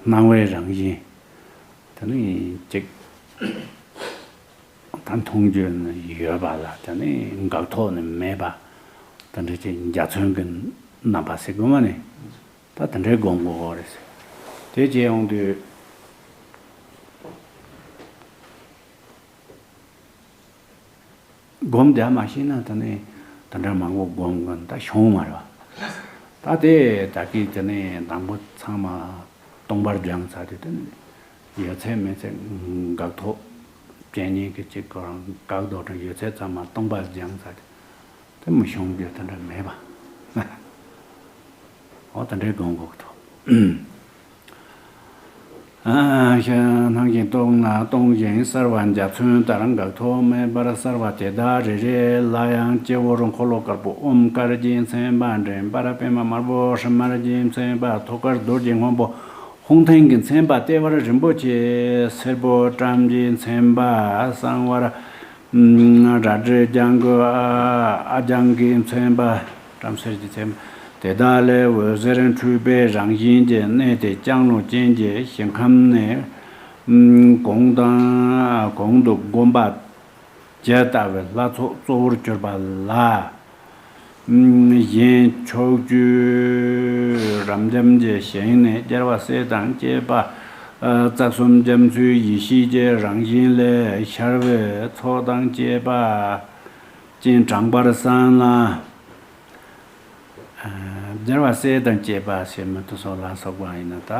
སྣང་བའི་རང་བཞིན་དེ་ནས་ཅིག་ད་མཐོང་རྒྱུ་ནི་ཡོད་པ་ལ་དེ་ནི་འགག་ཐོག་ནི་མེད་པ། དེ་འདྲ་ཅིག་འཇའ་ཚོན་གྱི་རྣམ་པ་ཟེར་དགོས་མ་ནི། ད་དེ་འདྲའི་སྒོམ་དགོས་རེད་ཟེར། དེ་བྱས་ཡོང་དུས་སྒོམ་རྒྱག་མ་ཤེས་ན་དེ་ནི་དེ་འདྲ་མང་པོ་སྒོམ་དགོས་ད་ཤོང་མ་རེད་བ། ད་དེ་ད་གི་དེ་ནི་དང་པོ་ཚང་མ་སྟོང་པར་སྦྱངས་ཚར་དུས་དེ་ནི། ཡོད་ཚད་མེད་ཚད་འགག་ཐོག་བྱས་ཉེན་གྱི་གཅིག་གོ་རང་འགག་ལྡོག་དང་ཡོད་ཚད་ཚང་མ་སྟོང་པ་སྦྱངས་ཚར་དེ་མི་ཤོང་རྒྱུ་དེ་འདྲ་མེད་པ། འོ་དེ་འདྲའི་སྒོམ་དགོས་ཐོག་ཨ་ཤ་སྣང་ཞིང་སྟོང་ལ་སྟོང་ཞིང་གསལ་བ་འཇའ་ཚོན་ལྟར་འགག་ཐོག་མེད་པར་གསལ་བ་དེ་དག་རེ་རེ་ལ་ཡང་སྤྱི་བོར་འཁོར་ལོ་དཀར་པོ་ཨོཾ་དཀར་གྱི་མཚན་པ་མགྲིན་པར་པདྨ་དམར་པོ་སྲིན་དམར་གྱི་མཚན་པ་ཐོད་དཀར་རྡོ་རྗེ་སྔོན་པོ། ཧཱུྃ་ཐུན་གྱི་མཚན་པ་ལྟེ་བར་རིན་པོ་ཆེ་སེར་པོ་ཊཱིཀྵ་གྱི་མཚན་པ་གསང་བར་ རལ་གྲི་ལྗང་གུ་ཨ་ལྗང་གིས་མཚན་པ། བྲམ་ཟེར་གྱིས་མཚན་པ། དེ་དག་ལས་འོད་ཟེར་འཕྲོས་པའི་རང་བཞིན་གྱི་གནས་དེ་ལྕང་ལོ་ཅན་གྱི་ཞིང་ཁམས་ནས། གོང་དང་གོང་དུ་བསྒོམ་པ་ཇི་ལྟ་བུའི་ལྷ་ཚོགས་གཙོ་བོར་གྱུར་པ་ལ། གཞན་ཕྱོགས་བཅུའི་རབ་འབྱམས་ཀྱི་ཞིང་ནས་རྒྱལ་བ་སྲས་དང་བཅས་པ། རྩ་གསུམ་རྒྱ་མཚོའི་ཡེ་ཤེས་ཀྱི་རང་བཞིན་ལས་ཤར་བའི་ཚོགས་དང་བཅས་པ་སྤྱན་དྲངས་པར་བསམ་ལ། རྒྱལ་བ་སྲས་དང་བཅས་པ་ཞེས་མི་དུ་སོགས་ལ་སོགས་པ་ཡིན་ན་ད།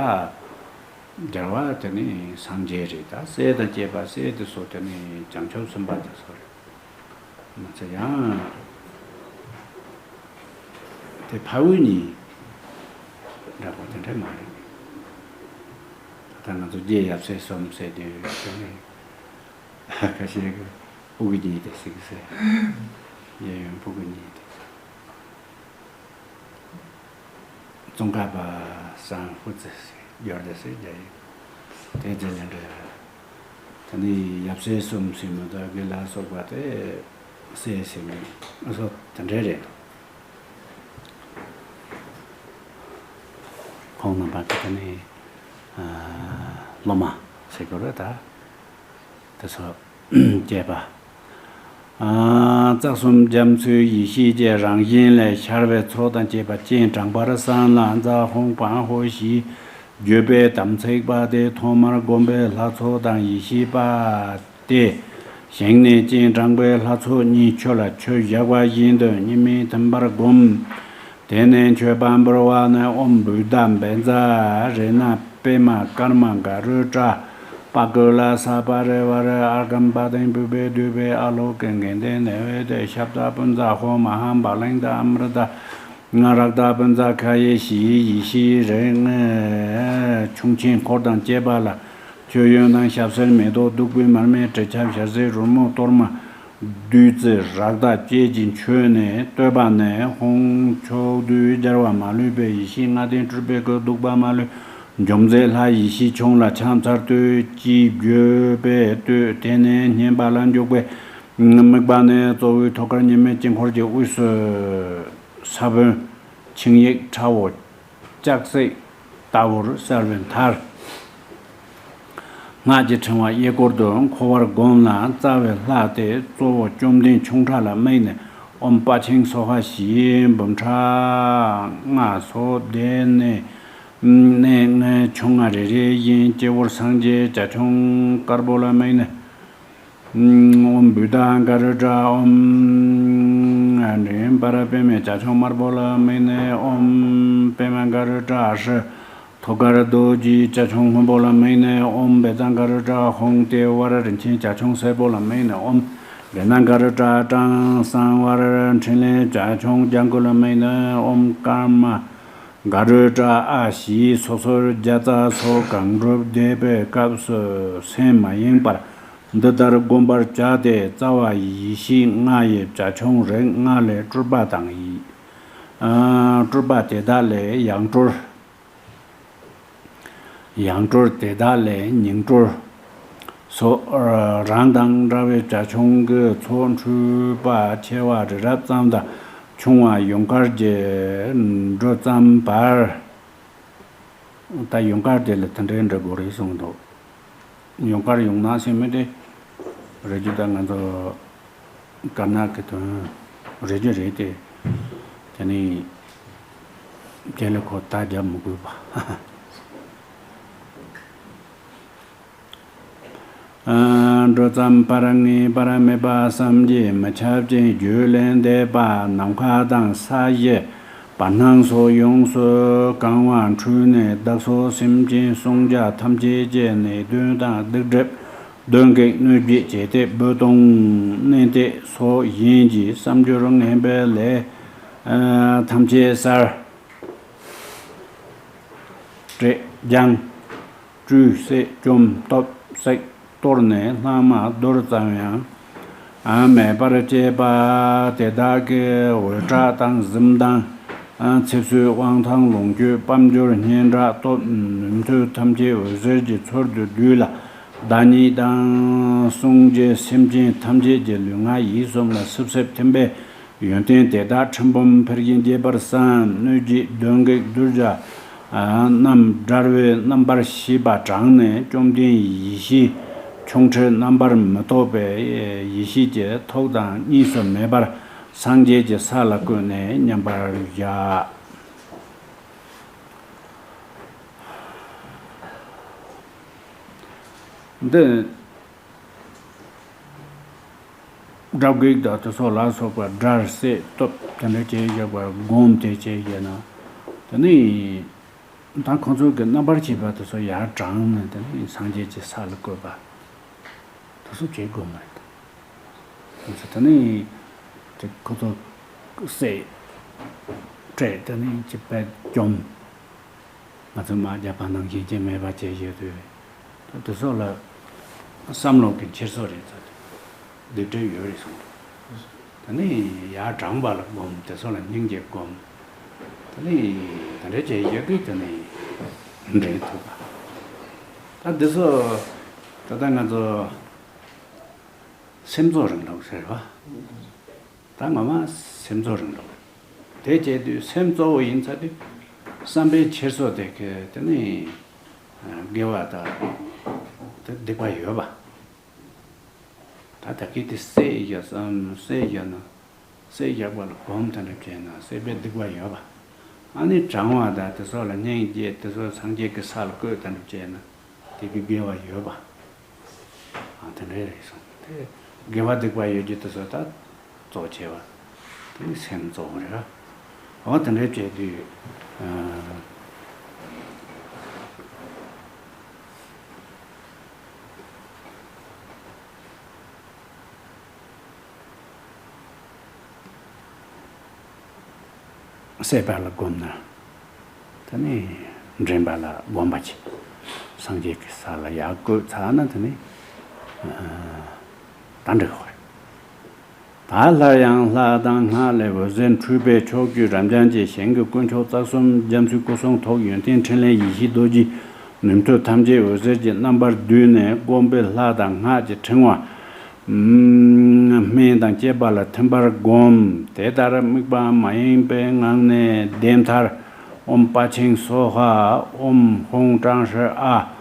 རྒྱལ་བ་དེ་ནི་སངས་རྒྱས་རེད། ད་སྲས་དང་བཅས་པ་སྲས་དེ་ཚོ་དེ་ནི་བྱང་ཆུབ་སེམས་དཔའ་དེ་ཚོ་རེད། མ་ཚད་ཡང་དེ་ཕ་བུ་གཉིས་འདྲ་པོ་དེ་འདྲ་མ་རེད། ད་ང་ཚོ་རྗེ་ཡབ་སྲས་གསུམ་ཟེར་དུས་དེ་ནི་ཁ་ཤས་ཀྱིས་ཕྲུ་གུ་གཉིས་དེ་ཟེར་གི་ཟེར། གཡས་གཡོན་ཕྲུ་གུ་གཉིས་དེ། ཙོང་ཁ་པ་སང་ཧུ་ཙི་ཟེར་ཡོད་རེད་ཟེར་རྒྱ་ཡིག་དེ་རྗེས་ལ་འདྲ། ད་ནི་ཡབ་སྲས་གསུམ་ཟེར་མི་དགེ་ལ་སོགས་པ་དེ་སྲས་ཟེར་མི་ཨ་སོགས་དེ་འདྲ་རེད། ཁོང་རྣམ་པ་དེ་ནི་སློབ་མ་ཟེར་དགོས་རེད་ད། དེ་ཚོ་བཅས་པ། རྩ་གསུམ་རྒྱ་མཚོའི་ཡེ་ཤེས་ཀྱི་རང་བཞིན་ལས་ཤར་བའི་ཚོགས་དང་བཅས་པ་སྤྱན་དྲངས་པར་བསམ་ལ་ཛཿཧཱུྃ་ཕཾ་ཧོ་ཞེས་བརྗོད་པའི་དམ་ཚིག་པ་དེ་ཐོག་མར་བསྒོམས་པའི་ལྷ་ཚོགས་དང་ཡེ་ཤེས་པ་སྟེ། ཞིང་ནས་སྤྱན་དྲངས་པའི་ལྷ་ཚོགས་གཉིས་ཆོས་ལ་ཆོས་བཞག་པ་བཞིན་དུ་གཉིས་མེད་མཐུན་པར་བསྒོམ། དེ་ནས་མཆོད་པ་འབུལ་བ་ནི་ཨོཾ་བུདྡྷ་བཛྲ་རཏྣ་པདྨ་ཀརྨ་ག་རུ་ཏྲ་པ་ཀུ་ལ་ས་པ་རི་ཝཱ་རི་ཨརྒྷཾ་པ་ཏིཾ་པུཥྤེ་དྷཱུ་པེ་ཨཱ་ལོ་ཀེ་གནྡྷེ་ནཻ་ཝི་དྱ་ཤབྡ་པུཉྩ་ཧོ་མ་ཧཱ་བ་ལིནྡྷ་ཨ་མྲྀ་ཏ་རཀྟ་པུཉྩ་ཁཱ་ཡེ་ཞེས་ཡེ་ཤེས་རིགས་ལྔ་ཁྱུང་ཆེན་འཁོར་དང་བཅས་པ་ལ། མཆོད་ཡོན་དང་ཞབས་བསིལ་མེ་ཏོག་བདུག་སྤོས་མར་མེ་དྲི་ཆབ་ཞལ་ཟས་རོལ་མོ་གཏོར་མ་བདུད་རྩི་རཀྟ་བཅས་ཀྱིས་མཆོད་ནས་བསྟོད་པ་ནི། ཧཱུྃ་ཕྱོགས་དུས་རྒྱལ་བ་མ་ལུས་པའི་ཡེ་ཤེས་ལྔ་ལྡན་སྤྲུལ་པའི་སྐུ་གདུག་པ་མ་ལུས་འཇོམས་མཛད་ལྷ་ཡེ་ཤེས་ཁྱུང་ལ་ཕྱག་འཚལ་བསྟོད་ཅེས་བརྗོད་པས་བསྟོད། དེ་ནས་བསྙེན་པ་ལ་འཇུག་པའི་དམིགས་པ་ནི། གཙོ་བོའི་ཐུགས་ཀར་གཉིས་མེད་དཀྱིལ་འཁོར་གྱི་དབུས་སུ་ས་བོན་ཆིངས་ཡིག་ཁྲ་བོ་ལྕགས་བསྲེགས་ལྟ་བུར་གསལ་བའི་མཐར། སྔགས་ཀྱི་ཕྲེང་བ་གཡས་སྐོར་དུ་འཁོར་བར་བསྒོམས་ལ། རྩ་བའི་ལྷ་དེ་གཙོ་བོ་བཅོམ་ལྡན་ཁྱུང་ཁྲ་ལ་དམིགས་ནས་ཨོཾ་དཔལ་ཆེན་སྭཱ་ཧཱ་ཞེས་འབུམ་ཕྲག་ལྔ་སོགས་བཟླས་ནས། གནས་ལྔའི་ཁྱུང་ལྔ་རེ་རེ་བཞིན་སྤྱི་བོར་སངས་རྒྱས་བྱ་ཁྱུང་དཀར་པོ་ལ་དམིགས་ནས། ཨོཾ་བུདྡྷ་ག་རུ་ཏྲ། ཨོཾ་མྲོས་པར་པདྨའི་བྱ་ཁྱུང་དམར་པོ་ལ་དམིགས་ནས། ཨོཾ་པདྨ་ག་རུ་ཏྲ་ཨ་ཧྲཱིཿ་ཐུགས་ཀར་རྡོ་རྗེའི་བྱ་ཁྱུང་སྔོན་པོ་ལ་དམིགས་ནས། ཨོཾ་བཛྲ་ག་རུ་ཏྲ་ཧཱུྃ་ལྟེ་བར་རིན་ཆེན་བྱ་ཁྱུང་སེར་པོ་ལ་དམིགས་ནས། ཨོཾ་རཏྣ་ག་རུ་ཏྲ་ཊཱཾ་གསང་བར་འཕྲིན་ལས་བྱ་ཁྱུང་ལྗང་གུ་ལ་དམིགས་ནས། ཨོཾ་ཀརྨ་ག་རུ་ཏྲ་ཨ་ཞེས་སོ་སོར་བརྒྱ་རྩ་སོགས་གང་སྒྲུབ་བཟླས་པའི་སྐབས་སུ་སེམས་མ་ཡེངས་པར་འདི་ལྟར་བསྒོམ་པར་བྱ་སྟེ། རྩ་བ་ཡེ་ཤེས་ལྔ་ཡི་བྱ་ཁྱུང་རིགས་ལྔ་ལས་སྤྲུལ་པ་དང་ཡི། ཨ་སྤྲུལ་པ་དེ་དག་ལས་ཡང་སྤྲུལ། ཡང་སྤྲུལ་དེ་དག་ལས་ཉིང་སྤྲུལ་སོགས་རང་དང་འདྲ་བའི་བྱ་ཁྱུང་གི་ཚོགས་འཕྲུལ་པ་ཆེ་བ་རི་རབ་ཙམ་དང་ཆུང་བ་ཡུངས་དཀར་གྱི་འབྲུ་ཙམ་བར། ད་ཡུངས་དཀར་དེ་ལ་དེ་འདྲའི་འདྲ་དགོས་རེད་གསུངས་འདུག་ཡུངས་དཀར་ཡུངས་ནག་ཟེར་མི་དེ་རེད་རྒྱུ་ད་ང་ཚོ་དཀར་ནག་གི་དོན་རེད་རྒྱུ་རེད་དེ། དེ་ནི་དེ་ལ་ཁོ་ད་རྒྱབ་མི་དགོས་པ། འགྲོ་ཙམ་པར་ངེས་པར་མེད་པ་བསམ་གྱིས་མི་ཁྱབ་ཅིང་རྒྱུད་ལས་འདས་པ་ནམ་མཁའ་དང་ས་གཞི་བར་སྣང་སོགས་ཡོངས་སུ་གང་བ་འཁྲུལ་ནས་བདག་སོགས་སེམས་ཅན་སྲུང་བྱ་ཐམས་ཅད་ཀྱི་ནད་གདོན་དང་སྡིག་སྒྲིབ་གདོན་བགེགས་གནོད་བྱེད་བྱེད་གཏད་བུ་སྟོང་མནན་གཏད་སོགས་གཞན་གྱི་བསམ་སྦྱོར་ངན་པའི་ལས་ཐམས་ཅད་བསལ། བསྲེག་སྦྱང་བཀྲུས་བསྲེགས་བཅོམ་གཏུབ་བསྲེགས་གཏོར་ནས་ལྷག་མ་རྡོལ་ཙམ་ཡང་མེད་པར་བྱེད་པ། དེ་དག་གི་འོད་ཁྲག་དང་གཟིམ་དང་ཚེ་བསོད་དབང་ཐང་ལོངས་སྤྱོད་དཔལ་འབྱོར་སྙན་གྲགས་སྟོབས་ནུས་མཐུ་ཐམས་ཅད་འོད་ཟེར་གྱི་ཚུལ་དུ་བསྡུས་ལ། བདག་ཉིད་དང་། གསུང་བྱེད་སེམས་ཅན་ཐམས་ཅད་ཀྱི་ལུས་ངག་ཡིད་གསུམ་ལ་སིབ་སིབ་ཐིམ་པས་ཡོན་ཏན་དེ་དག་ཕྲེང་བུམ་འཕེལ་ཞིང་རྒྱས་པར་བསམ། གནོད་བྱེད་གདོན་བགེགས་གདུལ་བྱ་རྣམས་བསྒྲལ་བའི་རྣམ་པར་ཤེས་པ་དྲངས་ནས། བཅོམ་ལྡན་ཡེ་ཤེས་ཁྱུང་ཁྲོད་རྣམ་པར་མི་རྟོག་པའི་ཡེ་ཤེས་ཀྱི་ཐུགས་དང་གཉིས་སུ་མེད་པར་སངས་རྒྱས་ཀྱི་ས་ལ་བཀོད་ནས་མཉམ་པར་བཞག། འདི་དགྲ་བགེགས་དང་དེ་སོགས་ལ་སོགས་པ་དགྲར་བསད་གཏུབ་དེ་འདྲ་བྱས་བཞག་པ་སྒོམ་དེ་བྱས་བཞག་ན། དེ་ནི་ད་ཁོང་ཚོ་གི་རྣམ་པར་ཤེས་པ་དེ་ཚོ་ཡར་དྲངས་ནས་དེ་ནི་སངས་རྒྱས་ཀྱི་ས་ལ་བཀོད་པ་དེ་ཚོ་བྱེད་དགོས་མ་རེད། ཁོང་ཚོ་དེ་ནི་དེ་ཁོ་ཚོ་བསད་བསྲེགས་དེ་ནི་ཅི་པད་བཅོམ། ང་ཚོ་དམག་རྒྱག་པ་ནང་བཞིན་ཅི་མེད་པ་བྱས་བཞག་དུས། ད་དེ་ཚོ་ལ་བསམ་བློ་གི་འཁྱེར་སོ་རེད་ཚོ། སྡིག་སྒྲིབ་ཡོད་རེད་གསུངས། དེ་ནི་ཡར་དྲངས་པ་ལ་སྒོམ། དེ་ཚོ་ལ་སྙིང་རྗེ་སྒོམ། དེ་ནི་དེ་འདྲ་བྱས་བཞག་དུས་དེ་ནི་འདྲེན་ཐུབ་པ། ད་འདི་ཚོ་ད་ལྟ་ང་ཚོ་སེམས་ཚོགས་རིང་ལུགས་ཟེར་བ། ད་ངོ་མ་སེམས་ཚོགས་རིང་ལུགས། དེ་བྱས་དུས་སེམས་གཙོ་བོ་ཡིན་ཚར་དུས་བསམ་པའི་འཁྱེར་སོ་དེ་གི་དེ་ནི་དགེ་བ་དང་དེ་སྡིག་པ་ཡོད་པ། ད་ད་གི་དེ་བསད་བཞག་བསམ། བསད་བཞག་ན། བསད་བཞག་པ་ལ་སྒོམ་དེ་འདྲ་བྱས་ན་བསད་པའི་སྡིག་པ་ཡོད་པ། ཨ་ནི་དྲང་བ་དང་དེ་སོགས་ལ་སྙིང་རྗེ། དེ་སོགས་སངས་རྒྱས་ཀྱི་ས་ལ་བཀོད་དེ་འདྲ་བྱས་ན་དེ་གི་དགེ་བ་ཡོད་པ། ཨ་དེ་འདྲ་རེད་གསུངས། དེ་དགེ་བ་སྡིག་པ་ཡོད་རྒྱུ་དེ་ཚོ་ད་གཙོ་ཆེ་བ་དེ་ནི་སེམས་གཙོ་བོ་རེད། འོ་དེ་འདྲ་བྱས་དུས། ཨ། བསད་པ་ལ་སྒོམ་ན། དེ་ནི་འདྲེན་པ་ལ་སྒོམ་པ་བྱེད། སངས་རྒྱས་ཀྱི་ས་ལ་ཡར་བཀོད་ཚར་ན་དེ་ནི་ད་འགྲིག་གི་རེད། ད་སླར་ཡང་ལྷ་དང་སྔགས་ལས་འོད་ཟེར་འཕྲོས་པས་ཕྱོགས་བཅུའི་རབ་འབྱམས་ཀྱི་ཞིང་གི་དཀོན་མཆོག་རྩ་གསུམ་རྒྱ་མཚོའི་སྐུ་གསུང་ཐུགས་ཡོན་ཏན་ཕྲིན་ལས་ཡེ་ཤེས་རྡོ་རྗེའི་ནུས་མཐུ་ཐམས་ཅད་འོད་ཟེར་གྱི་རྣམ་པར་བསྡུས་ནས་བསྒོམས་པའི་ལྷ་དང་སྔགས་ཀྱི་ཕྲེང་བ། སྨན་དང་བཅས་པ་ལ་ཐིམ་པར་བསྒོམ། དེ་ལྟར་དམིགས་པ་མ་ཡེངས་པའི་ངང་ནས་བཟླས་མཐར། ཨོཾ་དཔའ་ཆེན་སྭཱ་ཧཱ། ཨོཾ་ཧཱུྃ་ཀྲང་ཧྲཱིཿ་ཨཱཿ་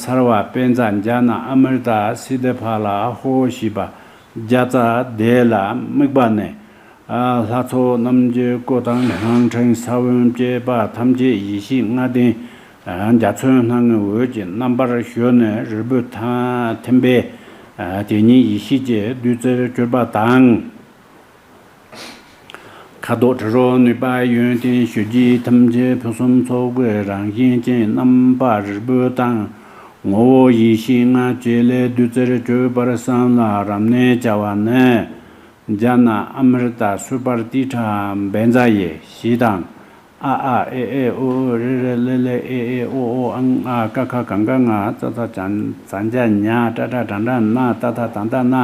སརྦ་པཉྩ་ཛྙཱ་ན་ཨ་མྲྀ་ཏ་སིདྡྷི་ཕ་ལ་ཧོཿ་ཞེས་པ་བརྒྱ་རྩ་བཟླས་ལ་དམིགས་པ་ནས། ལྷ་ཚོགས་རྣམས་ཀྱི་སྐུ་དང་སྔགས་ཕྲེང་ས་བོན་བཅས་པ་ཐམས་ཅད་ཡེ་ཤེས་ལྔ་ལྡན་འཇའ་ཚོན་སྣ་ལྔའི་འོད་ཀྱི་རྣམ་པར་ཞུ་ནས་རིལ་བུ་ཐ་ཐིམ་པས་དེ་ཉིད་ཡེ་ཤེས་ཀྱི་བདུད་རྩིར་གྱུར་པ་དང་། ཁ་དོག་དྲི་རོ་ནུས་པ་ཡོན་ཏན་ཞུ་རྒྱུ་ཐམས་ཅད་ཕུན་སུམ་ཚོགས་པའི་རང་བཞིན་ཅན་རྣམ་པ་རིལ་བུ་དང་ངོ་བོ་ཡེ་ཤེས་ལྔ་བཅས་ལས་བདུད་རྩིར་གྱུར་པར་བསམ་ལ་རབ་གནས་བྱ་བ་ནི། ཛྙཱ་ན་ཨ་མྲྀ་ཏ་སུ་པར་ཏི་ཏྲ་བཛྲ་ཡེ་ཞེས་དང་། ཨ་ཨ་ཨེ་ཨེ་ཨོ་ཨོ་རེ་རེ་ལེ་ལེ་ཨེ་ཨེ་ཨོ་ཨོ་ཨང་ཨ་ཀ་ཁ་ག་ག་ང་ཙ་ཚ་ཛ་ཛ་ཛ་ཉ་ཏྲ་ཏྲ་དྲ་འདྲ་ན་ཏ་ཐ་ད་འདྲ་ན།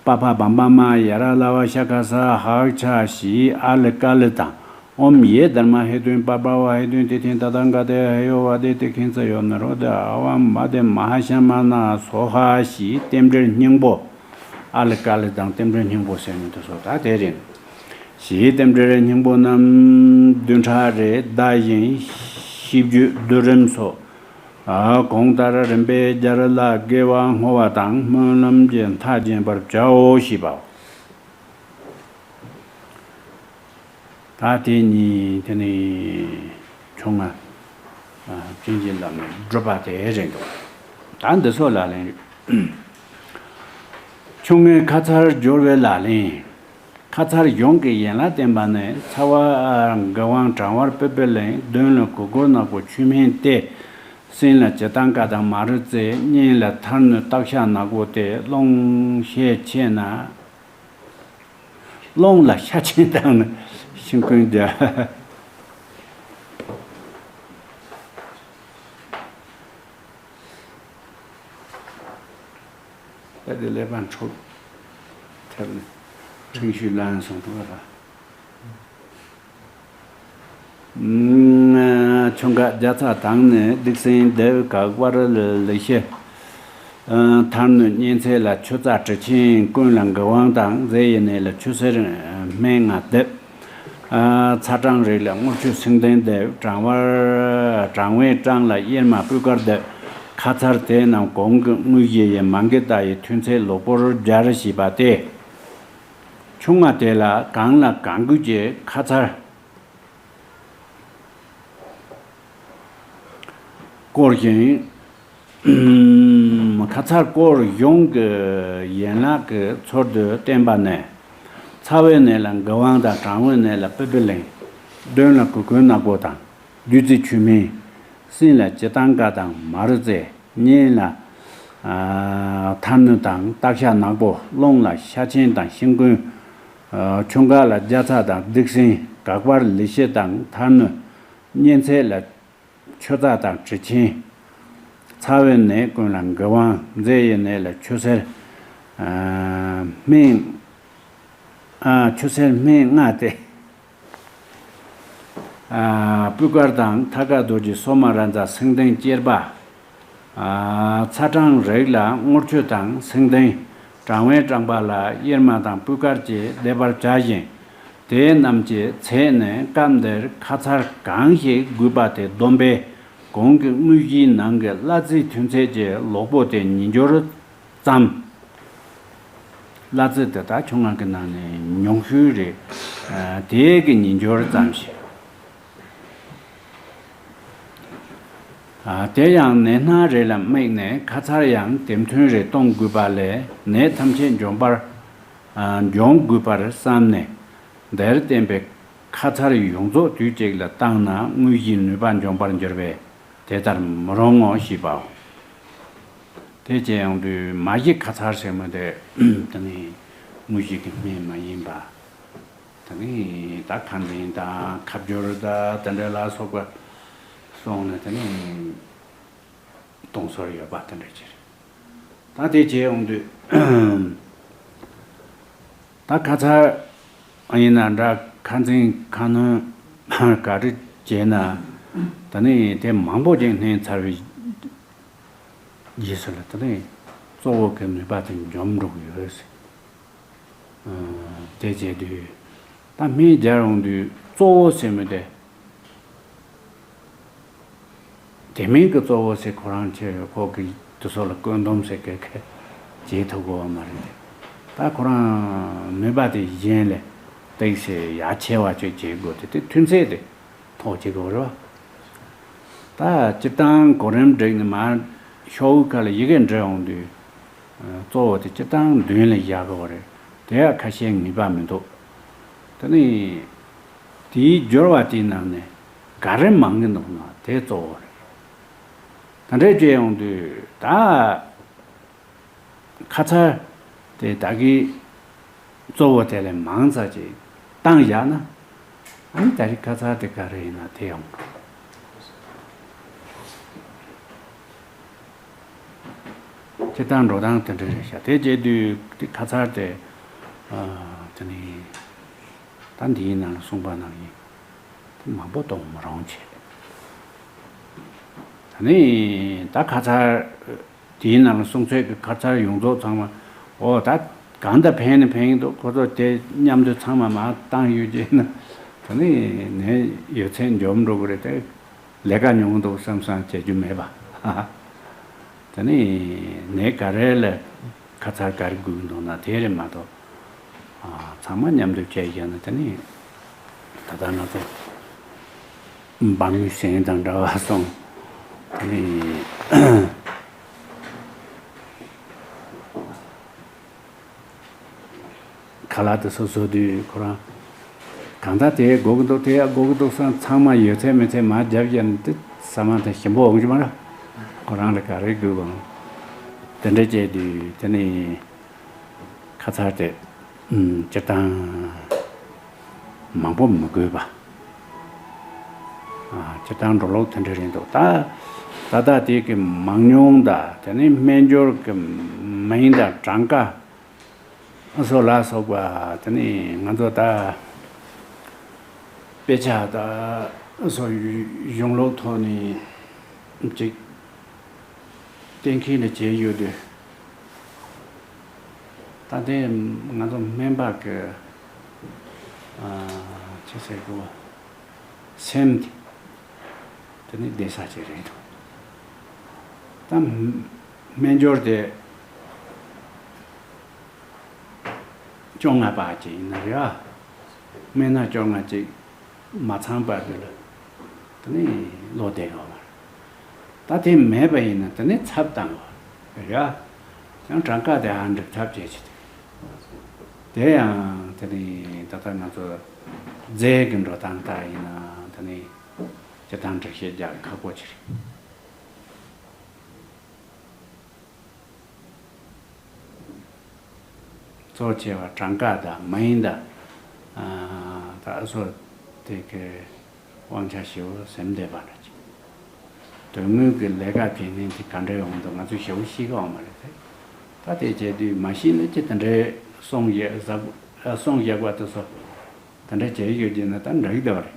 པ་ཕ་བ་མ་མ་ཡ་ར་ལ་བ་ཤ་ཁ་ས་ཧ་ཤ་ཞེས་ཨ་ལི་ཀ་ལི་དང་། ཨོཾ་ཡེ་དྷརྨ་ཧེ་ཏུན་པ་པ་བ་ཧེ་ཏུན་ཏི་ཐིན་ཏ་ཐ་ག་ཏེ་ཧ་ཡོ་བ་དེ་ཏི་ཁིན་ཙ་ཡོ་ན་རོ་དེ་ཨ་བ་མ་དེ་མ་ཧ་ཤ་མ་ན་སྭཱ་ཧཱ་ཞེས་རྟེན་འབྲེལ་སྙིང་པོ། ཨ་ལི་ཀ་ལི་དང་རྟེན་འབྲེལ་སྙིང་པོ་ཟེར་ནི་དེ་ཚོ་ད་དེ་རེད། ཞེས་རྟེན་འབྲེལ་སྙིང་པོ་རྣམས་བདུན་ཕྲག་རེ་བཟླ་ཞིང་ཤིས་བརྗོད་བསྡུ་རིམ་སོགས། གོང་ལྟར་རིམ་པས་སྦྱར་ལ་དགེ་བ་བསྔོ་བ་དང་སྨོན་ལམ་གྱི་མཐའ་བརྒྱན་པར་བྱའོ་ཞེས་པའོ། ད་དེ་ཉིད་དེ་ནི་ཆུང་ང་བྱིན་གྱིས་བརླབས་ནས་བསྒྲུབས་པ་དེ་རེད་འདུག་ད་འདི་ཚོ་ལག་ལེན། ཆུང་ངུའི་ཁ་ཚར་སྦྱོར་བའི་ལག་ལེན། ཁ་ཚར་གཞུང་གི་ཡན་ལག་བསྟན་པ་ནི། ཚ་བ་དགུ་དབང་གྲང་བར་སྤོབས་པའི་གླིང་། གདོན་ལ་གུར་གུམ་ནག་པོ་ཆུ་སྨན་ཏེ། སྲིན་ལ་ཇི་ལྟ་ཀ་དང་མ་རུ་རྩེ། གཉན་ལ་ཐར་ནུས་སྟག་ཤ་ནག་པོ་སྟེ། རླུང་ཤས་ཆེ་ན། རླུང་ལ་ཤ་ཆེན་བཏང་ན་ཤིང་ཀུན་རྒྱ། ད་དེ་ཀླད་པ་འཁྲུག་ཐེབས་ནས་ཕྲེང་ཤུལ་ལངས་སོང་འདུག་ག་ད། ཆུ་འགག་རྒྱ་ཚ་དང་ནི་སྡིག་སྲིན་སྡེ་བའི་གག་པར་ལི་ཤི། མཐར་གནོད་གཉན་ཚད་ལ་ཆུ་རྩ་དྲི་ཆེན་ཀུན་ལ་འགུལ་དབང་དང་རྫས་ཡི་ནད་ལ་ཆུ་སེར་སྨན་ལྔ་སྡེབ། ཚ་གྲང་རིགས་ལ་དངུལ་ཆུ་སེང་ལྡེང་སྡེབ། གྲང་བར་གྲང་བའི་གྲང་ལ་གཡེར་མ་སྤུས་དཀར་སྡེབ། ཁ་ཚར་དེ་རྣམས་གོང་གི་དངོས་གཞི་ཡི་མ་འགལ་ལྟ་ཡི་ཐུན་ཚད་ལོག་པོར་སྦྱར་ཞེས་པ་སྟེ། ཆུང་ང་དེ་ལ་གང་ལ་གང་འགུལ་གྱི་ཁ་ཚར། བསྐོར་ཞིང་། ཁ་ཚར་བསྐོར་གཞུང་གི་ཡན་ལག་གི་ཚུལ་དུ་བསྟན་པ་ནི། ཚ་བའི་ནད་ལ་འགུལ་དབང་དང་གྲང་བའི་ནད་ལ་པི་པི་ལིང་། གདོན་ལ་གོས་གོས་ནག་པོ་དང་བདུད་རྩི་ཆུ་སྨན། སྲིན་ལ་སྤྱིར་བཏང་ཀ་དང་མ་རུ་རྩེ། གཉན་ལ་མཐར་གནོད་དང་སྟག་ཤ་ནག་པོ། རླུང་ལ་ཤ་ཆེན་དང་ཤིང་ཀུན། ཆུ་འགག་ལ་རྒྱ་ཚ་དང་སྡིག་སྲིན་གག་པར་ལི་ཤི་དང་མཐར་གནོད། གཉན་ཚད་ལ་ཆུ་རྩ་དང་དྲི་ཆེན། ཚ་བའི་ནད་ཀུན་ལ་འགུལ་དབང་། མཛེ་ཡི་ནད་ལ་ཆུ་སེར་སྨན། ཆུ་སེར་སྨན་ལྔ་སྟེ། སྤུས་དཀར་དང་ཐ་ཀ་རྡོ་རྗེ་སོ་མ་ར་མཛའ་སེང་ལྡེང་སྐྱེར་པ། ཚ་གྲང་རིགས་ལ་དངུལ་ཆུ་དང་སེང་ལྡེང་། གྲང་བའི་གྲང་པ་ལ་གཡེར་མ་དང་སྤུས་དཀར་གྱིས་བདེ་བར་བྱ་ཞིང་། དེ་རྣམས་ཀྱི་ཚད་ནི་སྐབས་འདིར་ཁ་ཚར་གང་ཞིག་དགོས་པ་དེ་བསྡོམས་པས་གོང་གི་དངོས་གཞིའི་ནང་གི་གླ་རྩིའི་ཐུན་ཚད་ཀྱི་ལོག་པོ་དེ་ཉིས་འབྱོར་ཙམ། གླ་རྩི་དེ་དག་ཆུང་ང་གི་ནང་ནས་ཉུང་ཤོས་རེད། དེ་གི་ཉིས་འབྱོར་ཙམ་ཞིག་དེ་ཡང་ནད་སྣ་རེ་ལ་དམིགས་ནས་ཁ་ཚར་ཡང་དེ་མཐུན་རེ་གཏོང་དགོས་པ་ལས་ནད་ཐམས་ཅད་འཇོམས་པར། འཇོམས་དགོས་པར་བསམ་ནས། འདིར་བསྟན་པའི་ཁ་ཚར་ཡོངས་རྫོགས་དུས་གཅིག་ལ་བཏང་ན་དངོས་གཞིའི་ནུས་པ་འཇོམས་པར་འགྱུར་བས་དེ་ལྟར་མི་རུང་ངོ་ཞེས་པའོ། དེ་བྱས་ཡོང་དུས་མ་གཞི་ཁ་ཚར་ཟེར་མི་དེ་དེ་ནི་དངོས་གཞི་གི་སྨན་མ་ཡིན་པ། དེ་ནི་ད་ཁ་འཛིན་དང་ཁ་སྦྱོར་དང་དེ་འདྲ་ལ་སོགས་པ་སོང་ནས་དེ་ནི་གཏོང་སྲོལ་ཡོད་པ་དེ་འདྲ་ཅིག་རེད། ད་དེ་བྱས་ཡོང་དུས་ད་ཁ་ཚར་ཡིན་ན་འདྲ། ཁ་འཛིན་ཁ་སྣོན་ག་རེ་བྱས་ན་དེ་ནི་དེ་མང་པོ་ཅིག་བསྣན་ཚར་བའི་རྗེས་སུ་ལ་དེ་ནི་གཙོ་བོ་གི་ནུས་པ་དེ་འཇོམས་འགྲོ་གི་ཡོད་ཟེར། དེ་བྱས་དུས་ད་སྨན་སྦྱར་ཡོང་དུས་གཙོ་བོ་ཟེར་མི་དེ། དེ་མིན་གྱི་གཙོ་བོ་ཟེར་ཁོ་རང་ཆེ་ཡོད། ཁོ་གི་དུ་སོགས་ལ་བཀོད་འདོམས་ཟེར་གི་གི་བྱེད་ཐུབ་གོ་བ་མ་རེད། ད་ཁོ་རང་ནུས་པ་དེ་གཞན་ལས་ཏིག་ཙེ་ཡར་ཆེ་བ་ཅིག་བྱེད་དགོས་ཏེ་དེ་ཐུན་ཚད་དེ་ཐོག་བྱེད་དགོས་རེད་བ། ད་སྤྱིར་བཏང་གོ་རིམ་བསྒྲིགས་ནས་མར་ཤོག་བུའི་ཁ་ལ་ཡི་གེ་འབྲི་ཡོང་དུས། གཙོ་བོ་དེ་སྤྱིར་བཏང་མདུན་ལ་བཞག་དགོས་པ་རེད། དེ་ཡང་ཁ་ཤས་ངེས་པ་མི་འདུག་དེ་ནི་དེའི་སྦྱོར་བ་དེའི་ནང་ནས་ག་རེ་མང་གི་འདུག་ན་དེ་གཙོ་བོ་རེད། དེ་འདྲའི་བྱས་ཡོང་དུས་ད་ཁ་ཚར་དེ་ད་གི་གཙོ་བོ་དེ་ལས་མང་ཙམ་ཅིག་བཏང་བཞག་ན། ཨ་ནི་ད་རེས་ཁ་ཚར་དེ་ག་རེ་ཡིན་ན་དེ་ཡོང་། སྤྱིར་བཏང་འགྲོ་སྟངས་དེ་འདྲ་རེད་ཤག་དེ་བྱས་དུས་དེ་ཁ་ཚར་དེ། ཨ། དེ་ནི་ད་འདིའི་ནང་ལ་གསུངས་པ་ནང་བཞིན་དེ་མང་པོ་གཏོང་མི་རུང་བྱས། ད་ནི་ད་ཁ་ཚར་དེའི་ནང་ལ་གསུང་ཚོད་ཀྱི་ཁ་ཚར་ཡོངས་རྫོགས་ཚང་མ། འོ་ད་གང་ལྟར་ཕན་ནི་ཕན་གྱི་འདུག་ཁོ་ཚོ་དེ་མཉམ་དུ་ཚང་མ་མར་བཏང་ཡོད་ཅེ་ན། ད་ནི་ནད་ཡོད་ཚད་འཇོམས་འགྲོ་གི་རེད་དེ། ལས་ཀ་ཉུང་འདུག་བསམ་བསམ་བྱེད་རྒྱུ་མེད་པ། དེ་ནི་ནད་ག་རེ་ལ་ཁ་ཚར་ག་རེ་དགོས་ཀྱི་འདུག་ན་དེ་རེད་མ་གཏོགས། ཨ། ཚང་མ་མཉམ་དུ་བྱས་བཞག་ན་དེ་ནི་ད་ལྟ་ང་ཚོ་འབག་མོས་ཟན་དང་འདྲ་བ་སོང་། དེ་ནི་ཁ་ལག་དེ་ཚོ་བཟོ་དུས་ཁོ་རང་གང་ལྟར་དེ་དགོས་ཀྱི་འདུག་དེ་ཡང་དགོས་ཀྱི་འདུག་བསམ། ཚང་མ་ཡོད་ཚད་མེད་ཚད་མར་རྒྱབ་བཞག་ན་དེ་ཟ་མ་དང་ཞིམ་པོ་འོང་གི་མ་རེད། ཁོ་རང་ལ་ག་རེ་དགོས་གོ། དེ་འདྲ་བྱས་དུས་དེ་ནི་ཁ་ཚར་དེ་སྤྱིར་བཏང་མང་པོ་མི་དགོས་པ། ཨ། སྤྱིར་བཏང་འགྲོ་ལུགས་དེ་འདྲ་རེད་འདུག་ད་ད་ལྟ་དེ་གི་མང་ཉུང་དང་དེ་ནི་སྨན་སྦྱོར་གྱི་མིང་དང་གྲངས་ཀ་སོགས་ལ་སོགས་པ་དེ་ནི་ང་ཚོ་ད་ དཔེ་ཆ་དང་སོགས་གཞུང་ལུགས་ཐོག་ནས་ཅིག་གཏན་འཁེལ་ནས་བྱས་ཡོད་དུས། ད་ལྟའི་ང་ཚོ་སྨན་པ་གི་ཨ་ཅི་ཟེར་དགོས། སེམས་དེ་དེ་ནི་བདེ་ས་ཅིག་རེད་འདུག་ད་སྨན་སྦྱོར་དེ་བཅོ་ལྔ་པ་ཅིག་ཡིན་ན་རེད་ཨ། སྨན་སྣ་བཅོ་ལྔ་ཅིག་མ་ཚང་པ་དེ་ལ་དེ་ནི་བློ་བདེ་གི་མ་རེད། ད་དེ་མེད་པ་ཡིན་ན་དེ་ནི་ཚབ་བཏང་བ་རེད་ཨ། ཡང་གྲངས་ཀ་དེ་ཧ་འགྲིག་ཐབས་བྱེད་ཅིག་དེ་ཡང་དེ་ནི་ད་ལྟ་ང་ཚོ་རྫས་ཀྱི་འགྲོ་སྟངས་ལྟར་ཡིན་ན་དེ་ནི་སྤྱིར་བཏང་འགྲེལ་བཤད་རྒྱག་ཁག་པོ་ཅིག་རེད། གཙོ་ཆེ་བ་གྲངས་ཀ་དང་མ་ཡིན་དང་། ད་ཨ་སོ་དེ་གའི་དབང་ཆ་ཞེ་པོ་ཟིན་བསྡད་པ་འདྲ་ཅིག་དོན་དངོས་ཀྱི་ལས་ཀ་བྱེད་མཁན་དེ་ག་འདྲ་ཡོང་འདུག་ང་ཚོས་ཞེ་པོ་ཤེས་ཀྱི་ཡོད་མ་རེད་དེ། ད་དེ་བྱས་དུས་མ་ཤེས་ལ་ཅི་དེ་འདྲའི་གསུང་བཞག་གསུང་བཞག་པ་དེ་ཚོ་དེ་འདྲ་བྱས་ཡོད་ཀྱི་ན་ད་འགྲིག་འདུག་རེད།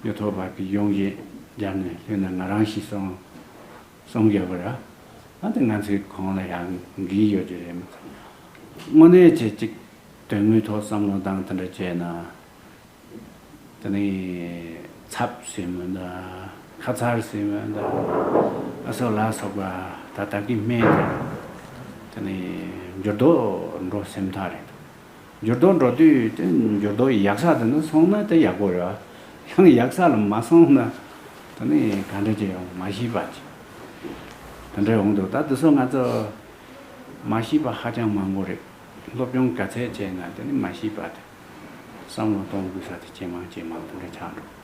གཡུ་ཐོག་བར་གྱི་ཡོང་བཞིན་རྒྱབ་ནས་ལྷོད་ན་ང་རང་ཞིག་སོང་སོང་རྒྱབ་པ་ར། ཨ་དེ་ང་ཚོའི་ཁོང་ལ་ཡང་འགིག་ཡོད་ཀྱི་རེད་མ་ཚད། དངོས་གནས་བྱས་ཅིག་དོན་དངོས་ཐོག་བསམ་བློ་བཏང་དེ་འདྲ་བྱས་ན། དེ་ནས་ཚབ་ཟེར་མོ་འདྲ། ཁ་ཚར་ཟེར་མོ་འདྲ། ཨ་སོགས་ལ་སོགས་པ་ད་ལྟ་གི་སྨན་དེ་དེ་ནས་འགྱུར་ལྡོག་འགྲོ་སེམས་ཐག་རེད། འགྱུར་ལྡོག་འགྲོ་དུས་དེ་འགྱུར་ལྡོག་ཡག་ས་དེ་ནི་སོང་ན་དེ་ཡག་པོ་རེད། ཡང་ཡག་ས་ལ་མ་སོང་ན་དེ་ནི་ག་འདྲ་ཅིག་ཡོང་མ་ཤེས་པ་ཅིག་དེ་འདྲ་ཡོང་འདུག་ད་དེ་ཚོ་ང་ཚོ་མ་ཤེས་པ་ཧ་ཅང་མང་པོ་རེད། སློབ་སྦྱོང་ག་ཚད་བྱས་ན་དེ་ནི་མ་ཤེས་པ་དེ་བསམ་བློ་གཏོང་དགོས་ས་དེ་ཇེ་མང་ཇེ་མང་དེ་འདྲ་ཆགས་འགྲོ།